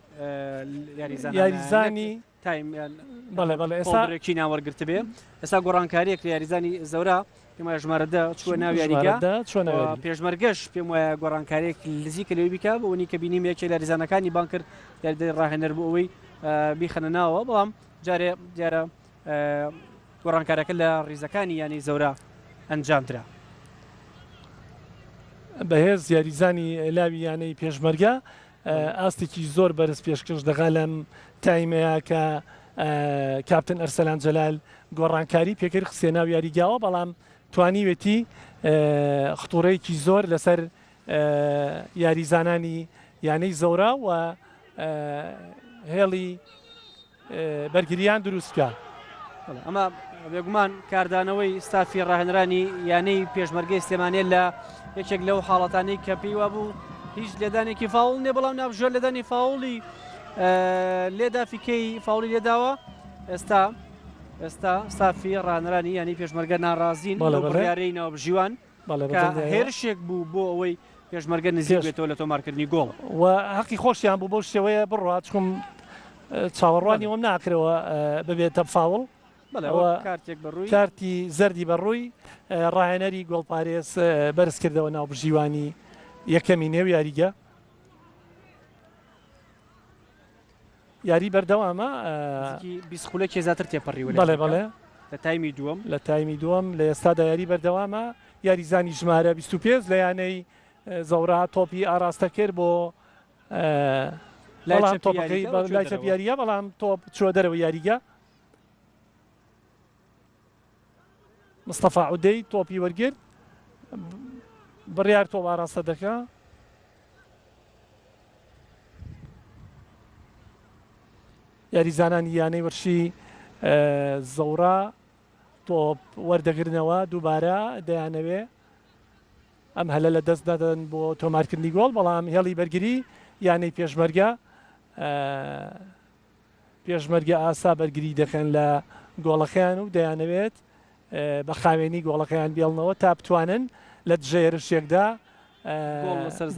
یاریزانانی یاریزانی تایم یان بەڵێ بەڵێ ئێستا ئێستا ناوەرگرتبێ ئێستا گۆڕانکاریەک لە یاریزانی زەورا پێم وایە ژمارە دە چووە ناو یاریگا ژمارە دە چووە ناو و یاریگا. پێشمەرگەش پێم وایە گۆڕانکاریەک نزیکە لەوەی بیکا بۆ ئەوەی کە بینیم یەکێک لە یاریزانەکانی بانگ کرد یاریدەری ڕاهێنەر بۆ ئەوەی بیخەنە ناوە بەڵام جارێ دیارە گۆڕانکارەکە لە ڕیزەکانی یانەی زەورا ئەنجامدرا. بەهێز یاریزانی لاوی یانەی پێشمەرگە ئاستێکی زۆر بەرز پێشکەش دەغا لەم تایمەیە کە کاپتن ئەرسەلان جەلال گۆڕانکاری پێکرد خستیە ناو یاریگاوە بەڵام توانیوێتی خطوڕەیەکی زۆر لەسەر یاریزانانی یانەی زەورا و هێڵی بەرگریان دروست بکا. ئەمە بێگومان کاردانەوەی ستافی ڕاهێنەرانی یانەی پێشمەرگەی سلێمانیە لە یەکێک لەو حاڵەتانەی کە پێی وابوو هیچ لێدانێکی فاوڵ نیە بەڵام نابژێر لێدانی فاوڵی لێدا فیکەی فاوڵی لێداوە ئێستا ئێستا ستافی ڕانەرانی یانەی پێشمەرگە ناڕازین لەو بڕیارەی ناوبژیوان کە هێرشێک بوو بۆ ئەوەی پێشمەرگە نزیک بێتەوە لە تۆمارکردنی گۆڵ. و هەقی خۆشیان بوو بەو شێوەیە بڕوا چکم چاوەڕوانی ئەوەم ناکرەوە ببێتە فاوڵ. ئەوە کارتێک بەڕووی کارتی زەردی بەڕووی ڕاهێنەری گۆڵپارێز بەرز کردەوە ناوبژیوانی یەکەمی نێو یاریگە. یاری بەردەوامە. نزیکی 20 خولەکی زیاتر تێپەڕیوە لە بەڵێ یاریگا بەڵێ. لە تایمی دووەم. لە تایمی دووەم لە ئێستادا یاری بەردەوامە یاریزانی ژمارە 25 لە یانەی زەورا تۆپی ئاراستە کرد بۆ لای بەڵام چەپی تۆپەکەی یاریگا و چووە لای چەپی دەرەوە. یاریگا بەڵام تۆپ چووە دەرەوەی یاریگا. مستەفا عودەی تۆپی وەرگرت بڕیار تۆپ ئاراستە دەکا. یاریزانانی یانەی وەرشی زەورا تۆپ وەردەگرنەوە دووبارە دەیانەوێ ئەم هەلە لە دەست نەدەن بۆ تۆمارکردنی گۆڵ بەڵام هێڵی بەرگری یانەی پێشمەرگە پێشمەرگە ئاسا بەرگری دەکەن لە گۆڵەکەیان و دەیانەوێت بە خاوێنی گۆڵەکەیان بێڵنەوە تا بتوانن لە دژە هێرشێکدا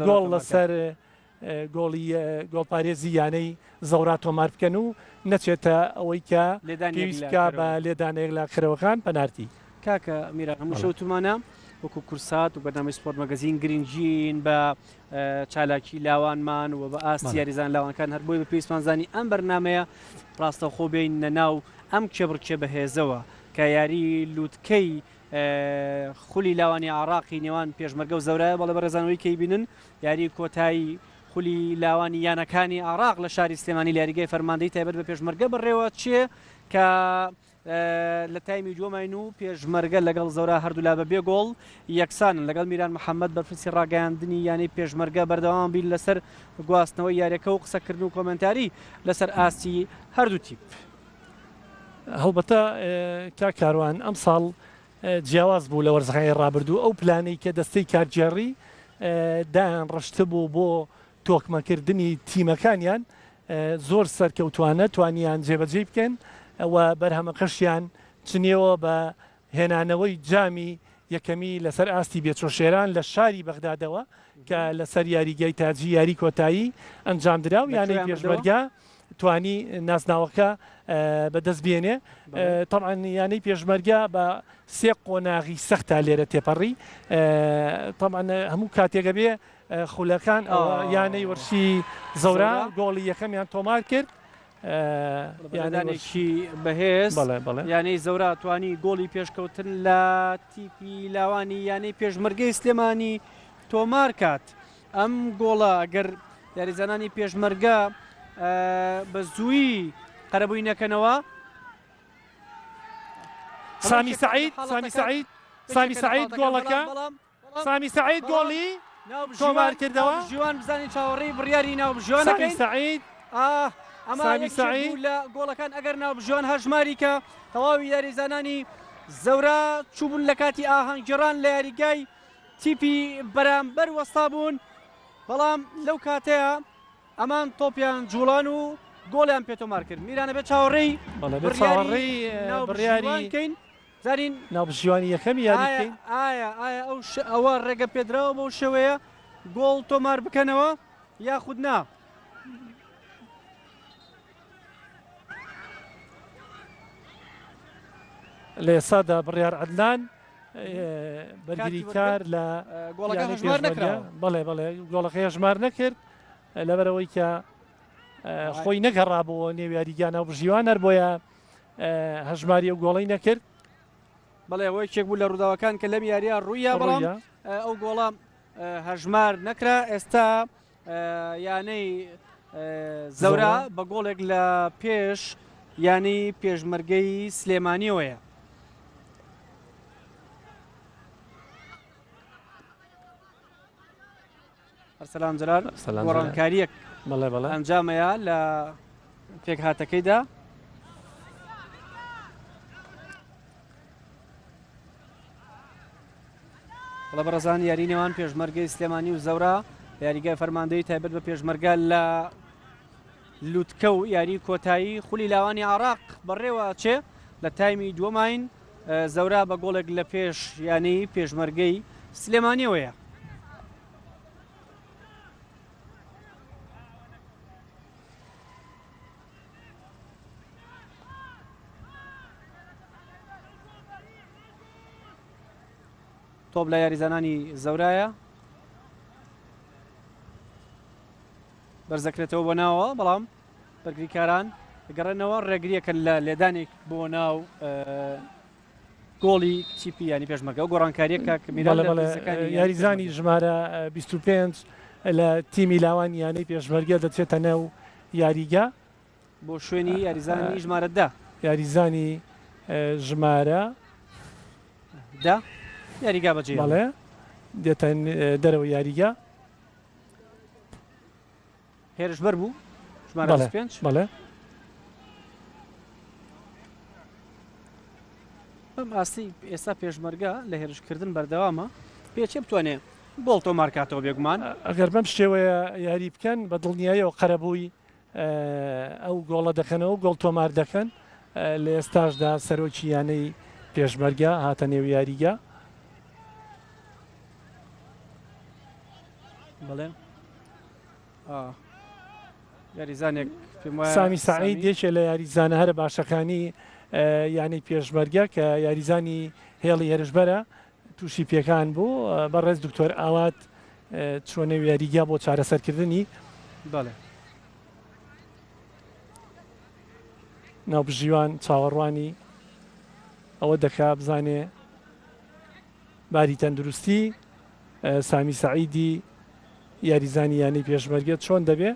گۆڵ لەسەر گۆڵی گۆڵپارێزی یانەی زەورا تۆمار بکەن و نەچێتە ئەوەی کە پێویست بکا بە لێدانە یەکلاکەرەوەکان پەنارتی. کاکە میران هەموو شەو تومانە وەکو کورسات و بەرنامەی سپۆرت مەگەزین گرنگین بە چالاکی لاوانمان و بە ئاستی یاریزان لاوانکان هەر بۆی بە پێویستمان زانی ئەم بەرنمەیە ڕاستەوخۆ بێینە ناو ئەم کێبڕکێ بەهێزەوە کە یاری لوتکەی خولی لاوانی عراقی نێوان پێشمەرگە و زەورایە بەڵێ بەڕێزانەوەی کەی بینن یاری کۆتایی خولی لاوانی یانەکانی عراق لە شاری سلێمانی لە یاریگای فەرماندەی تایبەت بە پێشمەرگە بەڕێوە چێ کە لە تایمی دووەمین و پێشمەرگە لەگەڵ زەورا هەردوولا بە بێ گۆڵ یەکسانن لەگەڵ میران محەممەد بەرپرسی ڕاگەیاندنی یانەی پێشمەرگە بەردەوام بین لەسەر گواستنەوەی یاریەکە و قسەکردن و کۆمنتاری لەسەر ئاستی هەردوو تیپ. هەڵبەتە کاک کاروان ئەمساڵ جیاواز بوو لە وەرزەکانی ڕابردوو، ئەو پلانەی کە دەستەی کارگێڕی دایان ڕشتبوو بۆ تۆکمەکردنی تیمەکانیان زۆر سەرکەوتوانە توانیان جێبەجێی بکەن و بەرهەمەکەشیان چنیەوە بە هێنانەوەی جامی یەکەمی لەسەر ئاستی بێچۆشێران لە شاری بەغدادەوە کە لەسەر یاریگای تاجی یاری کۆتایی ئەنجامدرا و یانەی پێشمەرگە توانی نازناوەکە بەدەست بێنێ. تەبعەن یانەی پێشمەرگە بە سێ قۆناغی سەختا لێرە تێپەڕی تەبعەن هەموو کاتێکە بێ خولەکان یانەی وەرشی زەورا گۆڵی یەکەمیان تۆمار کرد. یانێکی بەهێز یانەی زەورا توانی گۆڵی پێشکەوتن لە تیپی لاوانی یانەی پێشمەرگەی سلێمانی تۆمار کات. ئەم گۆڵە گەر یاریزانانی پێشمەرگە بە زوویی قەرەبووی نەکەنەوە. سامی سەعید سامی سەعید سامی سەعید گۆڵەکە سامی سەعید گۆڵی تۆمار کردەوە. ژیوان بزانین چاوەڕێی بڕیاری ناوبژیوانەکەین. سامی سەعید ئەمە سامی یەکێک سەعید بوو لە گۆڵەکان ئەگەر ناوبژیوان هەژماری کە تەواوی یاریزانانی زەورا چووبوون لە کاتی ئاهەنگگێڕان لە یاریگای تیپی بەرامبەر وەستابوون، بەڵام لەو کاتەیا ئەمان تۆپیان جوڵان و گۆڵیان پێ تۆمار کرد. میران ئەبێت چاوەڕێی بەڵێ بێت بڕیاری چاوەڕێی ناوبژیوان بڕیاری کەین زانین ناوبژیوانی یەکەمی یاری ئایا بکەین. ئایا ئایا ئەو ئەوە ڕێگە پێدراوە بەو شێوەیە گۆڵ تۆمار بکەنەوە یاخود نا؟ لە ئێستادا بڕیار عەدنان بەرگریکار لە گۆڵەکە هەژمار نەکراوە. بەڵێ بەڵێ گۆڵەکە هەژمار نەکرد لەبەرئەوەی کە خۆی نەگەڕابەوە نێو یاریگا ناوبژیوان هەر بۆیە هەژماری ئەو گۆڵەی نەکرد. بەڵێ ئەوە یەکێک بوو لە ڕووداوەکان کە لەم یاریە ڕوویە بەڵام ئەو گۆڵە هەژمار نەکرا ئێستا یانەی زەورا بە گۆڵێک لە پێش یانەی پێشمەرگەی سلێمانیەوەیە. ئەرسەلان جەلال گۆڕانکارییەک ئەنجامەیە لە پێکهاتەکەیدا. بەڵێ بەڕێزان یاری نێوان پێشمەرگەی سلێمانی و زەورا یاریگای فەرماندەی تایبەت بە پێشمەرگە لە لوتکە و یاری کۆتایی خولی لاوانی عراق بەڕێوە ئەچێ لە تایمی دووەماین زەورا بە گۆڵێک لە پێش یانەی پێشمەرگەی سلێمانیەوەیە. تۆپ لە یاریزانانی زەورایە بەرزەکرێتەوە بۆ ناوە بەڵام بەرگریکاران گەڕێنەوە ڕێگریەکە لە لێدانێک بۆ ناو گۆڵی تیپی ینی پێشمەرگە و گۆڕانکاریە کاک میران یاریزانی ژمارە 25 لە تیمی لاوان یانەی پێشمەرگە دەچێتە ناو یاریگا بۆ شوێنی یاریزانی ژمارە دە. یاریزانی ژمارە. دە یاریگا بەجێ. بەڵێ دێتە دەرەوە یاریگا. هێرشبەر بوو ژمارە 25. بەڵێ. بەم ئاستی ئێستا پێشمەرگە لە هێرشکردن بەردەوامە پێچێ بتوانێ گۆڵ تۆمارکاتەوە بێگومان. ئەگەر بەم شێوەیە یاری بکەن بە دڵنیاییەوە قەرەبووی ئەو گۆڵە دەکەنەوە و گۆڵ تۆمار دەکەن، لە ئێستاشدا سەرۆکی یانەی پێشمەرگە هاتە نێو یاریگا. بەڵێ یاریزانێک سامی سعید یەکێ لە یاریزانە هەرە باشەکانی یانەی پێشمەرگە کە یاریزانی هێڵی هێرشبەرە تووشی پێکان بوو، بەڕێز دکتۆر ئاوات چووە نێو یاریگا بۆ چارەسەرکردنی. بەڵێ. ناوبژیوان چاوەڕوانی ئەوە دەکا بزانێ باری تەندروستی سامی سەعیدی یاریزانی یانەی پێشمەرگە چۆن دەبێ.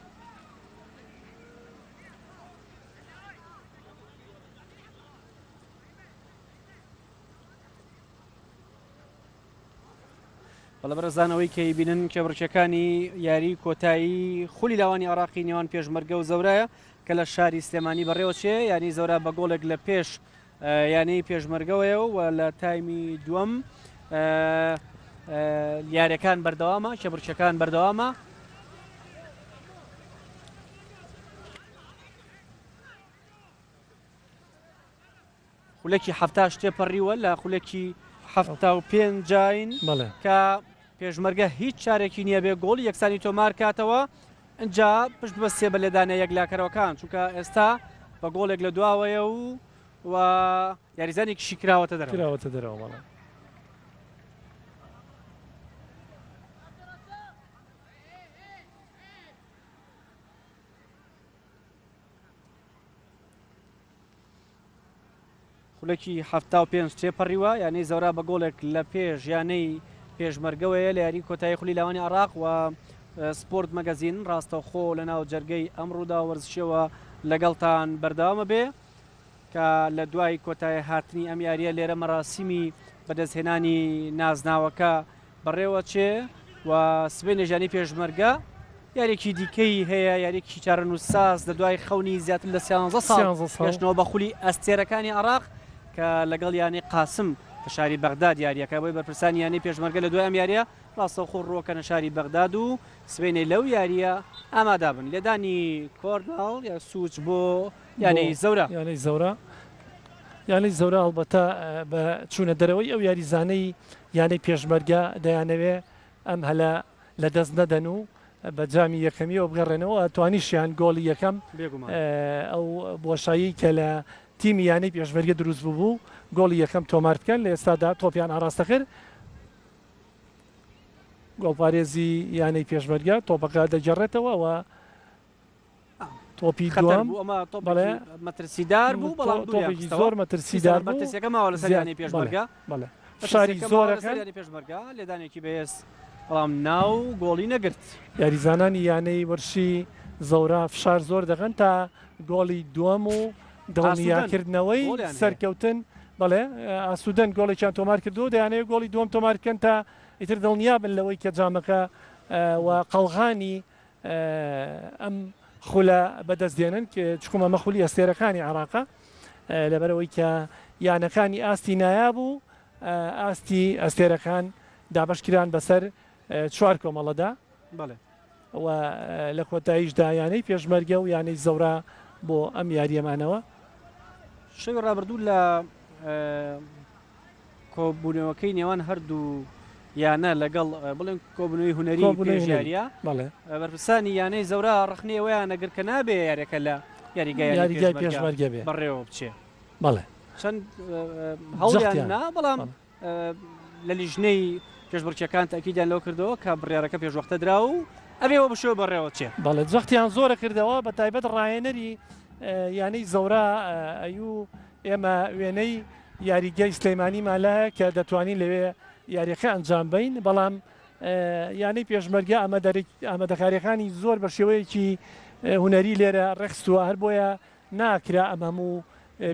بەڵێ بەڕێزان ئەوەی کە ئەیبینن کێبڕکێکانی یاری کۆتایی خولی لاوانی عراقی نێوان پێشمەرگە و زەورایە کە لە شاری سلێمانی بەڕێوەچێ یانی زەورا بە گۆڵێک لە پێش یانەی پێشمەرگەوەیە و لە تایمی دووەم یاریەکان بەردەوامە کێبڕکێکان بەردەوامە. خولەکی حەفتاش تێپەڕیوە لە خولەکی 75 کە پێشمەرگە هیچ چارێکی نییە بێ گۆڵی یەکسانی تۆمار کاتەوە ئەجا پشت بەسێ بە لێدانە یەکلاکەرەوەکان چونکە ئێستا بە گۆڵێک لە دواوەیە و و یاریزانێکیشی کراوەتە دەرەوە کراوەتە دەرەوە بەڵێ. خولەکی 75 تێپەڕیوە یانەی زەورا بە گۆڵێک لە پێش یانەی پێشمەرگەوەیە لە یاری کۆتایی خولی لاوانی عراق و سپۆرت مەگەزین ڕاستەوخۆ لە ناو جەرگەی ئەم ڕوودا وەرزشیەوە لەگەڵتان بەردەوامە بێ کە لە دوای کۆتای هاتنی ئەم یاریە لێرە مەراسیمی بەدەستهێنانی نازناوەکە بەڕێوەچێ و سبەینێش یانەی پێشمەرگە یاریێکی دیکەی هەیە یاریێکی چارەنووسساز لە دوای خەونی زیاتر لە سیانزە ساڵ گەشتنەوە بە خولی ئەستێرەکانی عێراق کە لەگەڵ یانەی قاسم لە شاری بەغداد یاریەکە بۆی بەرپرسانی یانەی پێشمەرگە لە دوای ئەم یاریە ڕاستەوخۆ ڕووەکەنە شاری بەغداد و سبەینێ لەو یاریە ئامادابن لێدانی کۆرناڵ یا سوچ بۆ یانەی زەورا. یانەی زەورا یانەی زەورا هەڵبەتە بە چوونە دەرەوەی ئەو یاریزانەی یانەی پێشمەرگە دەیانەوێ ئەم هەلە لە دەست نەدەن و بە جامی یەکەمیەوە بگەڕێنەوە توانیشیان گۆڵی یەکەم ئەو بۆشایی کە لە. تیمی یانەی پێشمەرگە دروست ببوو گۆڵی یەکەم تۆمار بکەن، لە ئێستادا تۆپیان ئاڕاستە کرد. گۆڵپارێزی یانەی پێشمەرگە تۆپەکە دەگەڕێتەوە و تۆپی دووەم بەڵێ مەترسیدار بوو بەڵام تۆپێکی زۆر مەترسیدار بوو مەترسیەکە ماوە لەسەر یانەی پێشمەرگە بەڵێ فشاری زۆرەکە یانەی پێشمەرگە لێدانێکی بەهێز بەڵام ناو گۆڵی نەگرت. یاریزانانی یانەی وەرشی زەورا فشار زۆر دەخەن تا گۆڵی دووەم و دڵنیاکردنەوەی سەرکەوتن بەڵێ ئاسوودەن گۆڵێکیان تۆمار کردووە و دەیانەوێت گۆڵی دووەم تۆمار بکەن تا ئیتر دڵنیابن لەوەی کە جامەکە و قەڵغانی ئەم خولە بەدەست دێنن چکم ئەمە خولی ئەستێرەکانی عێراقە لەبەرئەوەی کە یانەکانی ئاستی نایاب و ئاستی ئەستێرەکان دابەشکران بەسەر چوار کۆمەڵەدا و لە کۆتاییشدا یانەی پێشمەرگە و یانەی زەورا بۆ ئەم یارییەمانەوە. شەوی ڕابردوو لە کۆبوونەوەکەی نێوان هەردوو یانە لەگەڵ بڵێن کۆبوونەوەی هونەری پێش یارییە بەرپرسانی یانەی زەورا ڕەخنەی ئەوەیان نەگرت کە نابێ یاریەکە لە یاریگای پێشمەرگە بەڕێوە بچێ. بەڵێ چەند هەوڵیان نا بەڵام لە لیژنەی پێشبڕکێکان تەئکیدیان لەوە کردەوە کە بڕیارەکە پێشوەختە درا و ئەبێ وە بشێوە بەڕێوە چێ. بەڵێ جەختیان زۆرە کردەوە بە تایبەت ڕاهێنەری یانەی زەورا ئەیو ئێمە وێنەی یاریگای سلەیمانیمان لایە کە دەتوانین لەوێ یاریەکە ئەنجام بەین بەڵام یانەی پێشمەرگە ئامادەکاریەکانی زۆر بە شێوەیەکی هونەری لێرە ڕێکخستووە هەر بۆیە ناکرا ئەم هەموو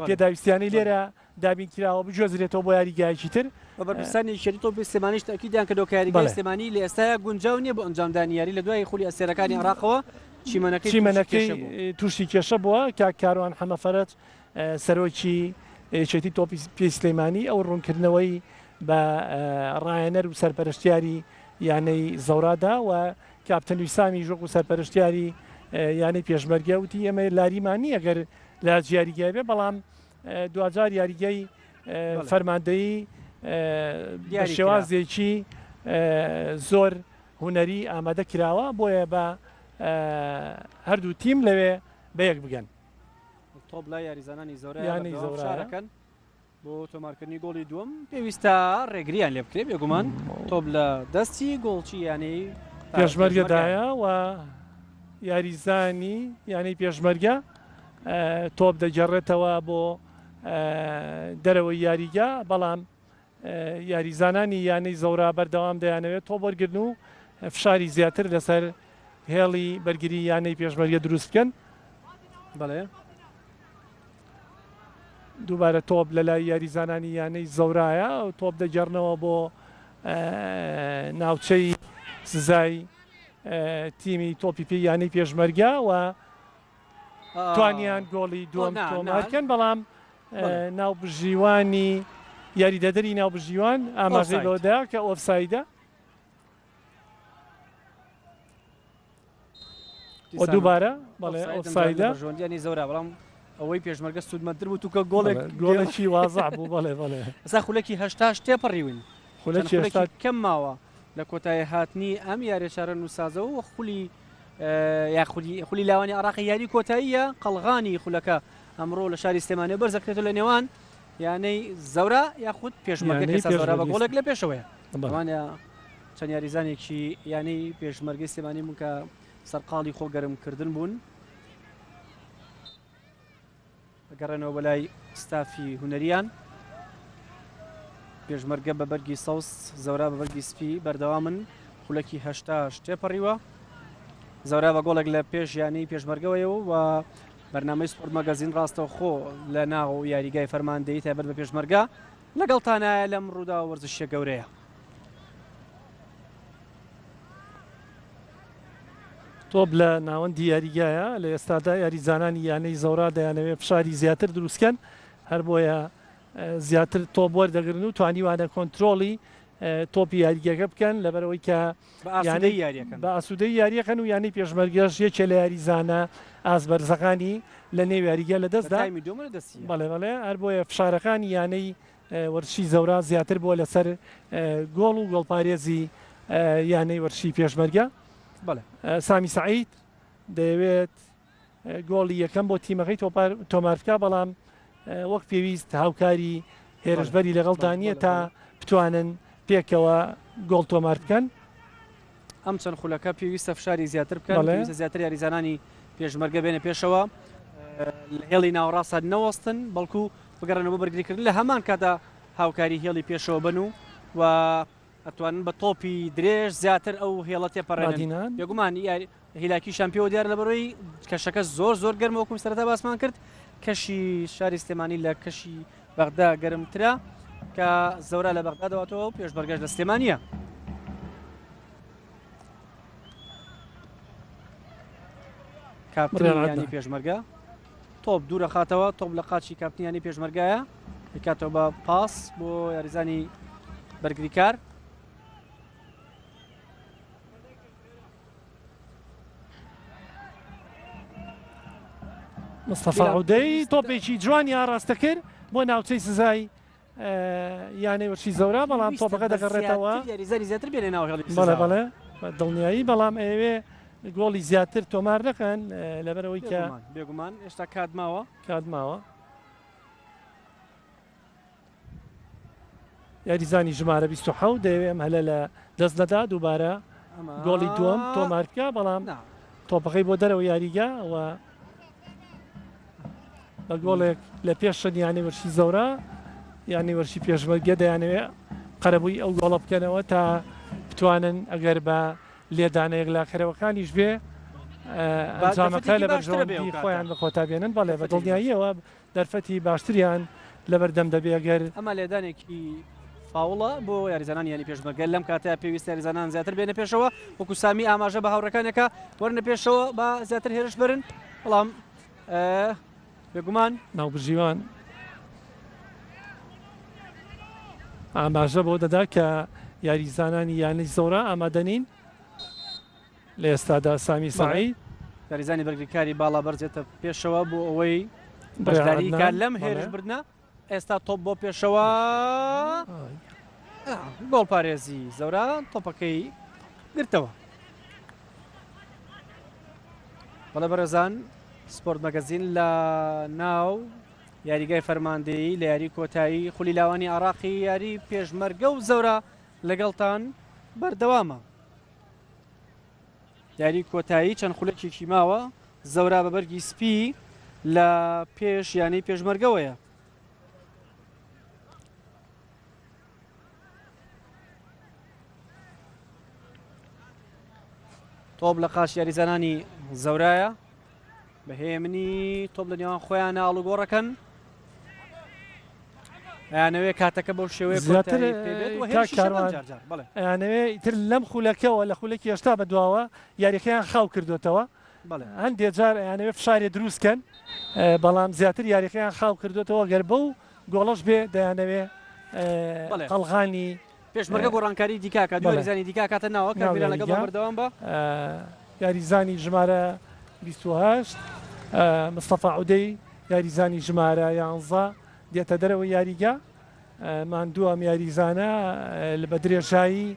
پێداویستیانەی لێرە دابین کراوە بگوێزرێتەوە بۆ یاریگایەکی تر. و بەرپرسانی یەکێتی تۆپی سلێمانیش تەئکیدیان کردەوە کە یاریگای سلێمانی لە ئێستایا گونجاو نییە بۆ ئەنجامدانی یاری لە دوای خولی ئەستێرەکانی عێراقەوە چیمەنەکەی چیمەنەکەی تووشی کێشە بووە. کاک کاروان حەمەفەرەج سەرۆکی یەکێتی تۆپی پێی سلێمانی ئەو ڕوونکردنەوەی بە ڕاهێنەر و سەرپەرشتیاری یانەی زەورا دا و کاپتن ویسامی ژۆک و سەرپەرشتیاری یانەی پێشمەرگە وتی ئێمە لاریمان نییە گەر لە یاریگای بێ بەڵام دواجار یاریگای فەرماندەیی بە شێوازێکی زۆر هونەری ئامادە کراوە بۆیە بە هەردوو تیم لەوێ بەیەک بگەن. تۆپ لای یاریزانانی زۆرەکەن بۆ تۆمارکردنی گۆڵی دووەم پێویستە ڕێگریان لێ بکرێت بێگومان تۆپ لە دەستی گۆڵچی یانەی پێشمەرگەدایە و یاریزانی یانەی پێشمەرگە تۆپ دەگەڕێتەوە بۆ دەرەوەی یاریگا، بەڵام یاریزانانی یانەی زەورا بەردەوام دەیانەوێت تۆپ وەرگرن و فشاری زیاتر لەسەر هێڵی بەرگری یانەی پێشمەرگە دروست بکەن. بەڵێ. دووبارە تۆپ لە لای یاریزانانی یانەی زەورایە، تۆپ دەگەڕنەوە بۆ ناوچەی سزای تیمی تۆپی پێی یانەی پێشمەرگە و توانیان گۆڵی دووەم تۆمارکەن، بەڵام ناوبژیوانی یاریدەدەری ناوبژیوان ئاماژەی بەوەدا کە ئۆفسایدە. و دووبارە بەڵێ ئۆفسایدە. بەرژەوەندیانی زەورا بەڵام ئەوەی پێشمەرگە سوودمەندتر بوو توکە گۆڵێک گۆڵێکی وازع بوو بەڵێ بەڵێ. ئێستا خولەکی هەشتاش تێپەڕیون خولەکی کەم ماوە لە کۆتایی هاتنی ئەم یاریە چارەنووسسازە و خولی یاخودی خولی لاوانی عراقی یاری کۆتاییە قەڵغانی خولەکە ئەمڕۆ لە شاری سلێمانی بەرزەکرێتەوە لە نێوان یانەی زەورا یاخود پێشمەرگە کە زەورا بە گۆڵێک لە پێشەوەیە ئەوانە چەند یاریزانێکی یانەی پێشمەرگەی سلێمانی بوون کە سەرقاڵی خۆ گەرمکردن بوون. ئەگەڕێنەوە بەلای ستافی هونەریان. پێشمەرگە بە بەرگی سەوز، زەورا بە بەرگی سپی بەردەوامن. خولەکی هەشتاش تێپەڕیوە. زەورا بە گۆڵێک لە پێش یانەی پێشمەرگەوەیە و بەرنامەی سپۆرت مەگەزین ڕاستەوخۆ لە ناو یاریگای فەرماندەیی تایبەت بە پێشمەرگە لەگەڵتانایە لەم ڕووداوە وەرزشیە گەورەیە. تۆپ لە ناوەندی یاریگایە، لە ئێستادا یاریزانانی یانەی زەورا دەیانەوێت فشاری زیاتر دروستکەن، هەر بۆیە زیاتر تۆپ وەردەگرن و توانیوانە کۆنترۆڵی تۆپی یاریگەکە بکەن، لەبەرئەوەی کە بە ئاسوودەیی یارییەکەن و یانەی پێشمەرگەش یەکێ لە یاریزانە ئاست بەرزەکانی لە نێو یاریگە لەدەستدا. بەڵێ بەڵێ، هەر بۆیە فشارەکانی یانەی وەرزشی زەورا زیاتر بووە لەسەر گۆڵ و گۆڵپارێزی یانەی وەرزشی پێشمەرگە. سامی سەعید دەیەوێت گۆڵی یەکەم بۆ تیمەکەی تۆمار بکا، بەڵام وەک پێویست هاوکاری هێرشبەری لەگەڵدا نییە تا بتوانن پێکەوە گۆڵ تۆمار بکەن. ئەم چەند خولەکە پێویستە فشاری زیاتر بکەن، پێویستە زیاتر یاریزانانی پێشمەرگە بێنە پێشەوە، لە هێڵی ناوەڕاستە نەوەستن، بەڵکو بگەڕێنەوە بۆ بەرگریکردن، لە هەمان کاتدا هاوکاری هێڵی پێشەوە بن و و ئەتوانن بە تۆپی درێژ زیاتر ئەو هێڵە تێپەڕێنن. بێگومان هیلاکیشان پێوە دیارە لەبەرەوەی کەشەکە زۆر زۆر گەرمە وەکو سەرەتا باسمان کرد کەشی شاری سلێمانی لە کەشی بەغدا گەرمترە کە زەورا لە بەغدا دەواتەوە و پێشبەرگەش لە سلێمانیە. کاپتنی یانی پێشمەرگە تۆپ دوورەخاتەوە تۆپ لە قاچی کاپتنی یانی پێشمەرگایە دەکاتەوە بە پاس بۆ یاریزانی بەرگریکار. مستەفا عودەی تۆپێکی جوانی ئاراستە کرد بۆ ناوچەی سزای یانەی وەرشی زەورا بەڵام تۆپەکە دەگەڕێتەوە یاریزانی زیاتر بێنێ ناو هێڵی بەڵێ بەڵێ دڵنیایی بەڵام ئەوێ گۆڵی زیاتر تۆمار نەکەن لەبەرەوەی کە بێگومان ئێستا کات ماوە کات ماوە یاریزانی ژمارە 27 دەیەوێ ئەم هەلە لە دەست نەدا دووبارە گۆڵی دووەم تۆمار بکە بەڵام تۆپەکەی بۆ دەرەوە یاریگا و بە گۆڵێک لە پێشن یانەی وەرشی زەورا یانەی وەرشی پێشمەرگە دەیانەوێ قەرەبووی ئەو گۆڵە بکەنەوە تا بتوانن ئەگەر بە لێدانە یەکلاکەرەوەکانیش بێ ئەنجامەکە لە بەرژەوەندی خۆیان بە کۆتا بێنن بەڵێ بە دڵنیاییەوە دەرفەتی باشتریان لەبەردەم دەبێ گەر. ئەمە لێدانێکی فاوڵە بۆ یاریزانانی یانی پێشمەرگە، لەم کاتەیا پێویستە یاریزانان زیاتر بێنە پێشەوە، وەکو سامی ئاماژە بە هاوڕێکانێکە وەرنە پێشەوە با زیاتر هێرش بەرن، بەڵام بێگومان. ناوبژیوان ئاماژە بەوە دەدا کە یاریزانانی یانەی زەورا ئامادە نین. لە ئێستادا سامی سەعید. یاریزانی بەرگریکاری باڵا بەرزێتە پێشەوە بۆ ئەوەی بەشداری کات لەم هێرش بردنە ئێستا تۆپ بۆ پێشەوە گۆڵپارێزی زەورا تۆپەکەی گرتەوە. بەڵێ بەڕێزان سپۆرت مەگەزین لە ناو یاریگای فەرماندەیی لە یاری کۆتایی خولی لاوانی عراقی یاری پێشمەرگە و زەورا لەگەڵتان بەردەوامە. یاری کۆتایی چەند خولەکێکی ماوە، زەورا بە بەرگی سپی لە پێش یانەی پێشمەرگەوەیە. تۆپ لە قاچ یاریزانانی زەورایە. بە هێمنی تۆپ لە نێوان خۆیان ئاڵوگۆڕەکەن ئەیانەوێ کاتەکە بەو شێوەیە زیاتر ئەیانەوێ ئیتر لەم خولەکەوە لە خولەکی هێشتا بە دواوە یاریەکەیان خاو کردوتەوە هەندێ جار ئەیانەوێ فشارێ دروست کەن بەڵام زیاتر یاریەکەیان خاو کردوتەوە گەر بەو گۆڵەش بێ دەیانەوێ قەڵغانی پێشمەرگە گۆڕانکاری دیکە ئەکات، دوو یاریزانی دیکە ئەکاتە ناوە، کاک میران لەگەڵمان بەردەوام بە. یاریزانی ژمارە 28 مستەفا عودەی یاریزانی ژمارە یانزە دێتە دەرەوەی یاریگا، ماندووە ئەم یاریزانە بە درێژایی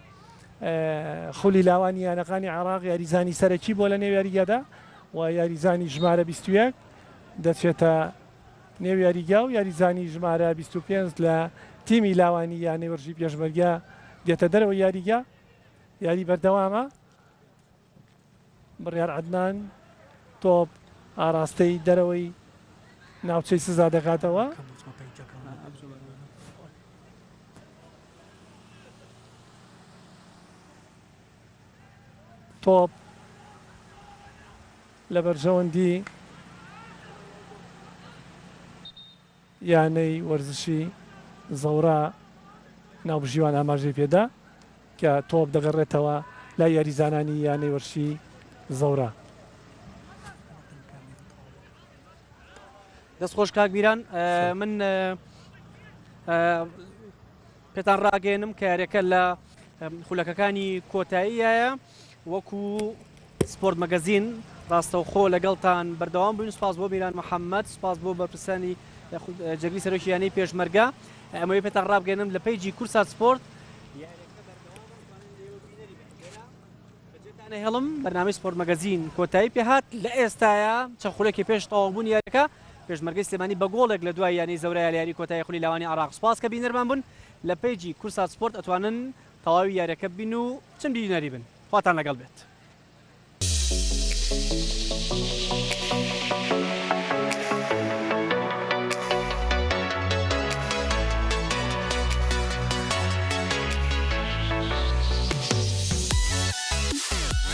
خولی لاوانی یانەکانی عێراق یاریزانی سەرەکی بووە لە نێو یاریگادا و یاریزانی ژمارە 21 دەچێتە نێو یاریگا و یاریزانی ژمارە 25 لە تیمی لاوانی یانەی وەرزشی پێشمەرگە دێتە دەرەوەی یاریگا، یاری بەردەوامە، بڕیار عەدنان تۆپ ئاراستەی دەرەوەی ناوچەی سزا دەکاتەوە. تۆپ لە بەرژەوەندی یانەی وەرزشی زەورا ناوبژیوان ئاماژەی پێدا کە تۆپ دەگەڕێتەوە لای یاریزانانی یانەی وەرزشی زەورا. دەست خۆش کاک میران من پێتان ڕاگەێنم کە یاریەکە لە خولەکەکانی کۆتاییایە وەکو سپۆرت مەگەزین ڕاستەوخۆ لەگەڵتان بەردەوام بووین سپاس بۆ میران محەممەد سپاس بۆ بەرپرسانی جێگری سەرۆکی یانەی پێشمەرگە ئەمەوێ پێتان ڕابگەێنم لە page ی کوردسات سپۆرت بەجێتانە هێڵم بەرنامەی سپۆرت مەگەزین کۆتایی پێهات لە ئێستاە چەند خولەکی پێش تەواوبوونی یاریەکە. پێشمەرگەی سلێمانی بە گۆڵێک لە دوای یانەی زەورایە لە یاری کۆتایی خولی لاوانی عێراق. سوپاس کە بینەرمان بوون لە پەیجی کوردسات سپۆرت ئەتوانن تەواوی یاریەکە ببین و بچن بینەری بن. خواتان لەگەڵ بێت.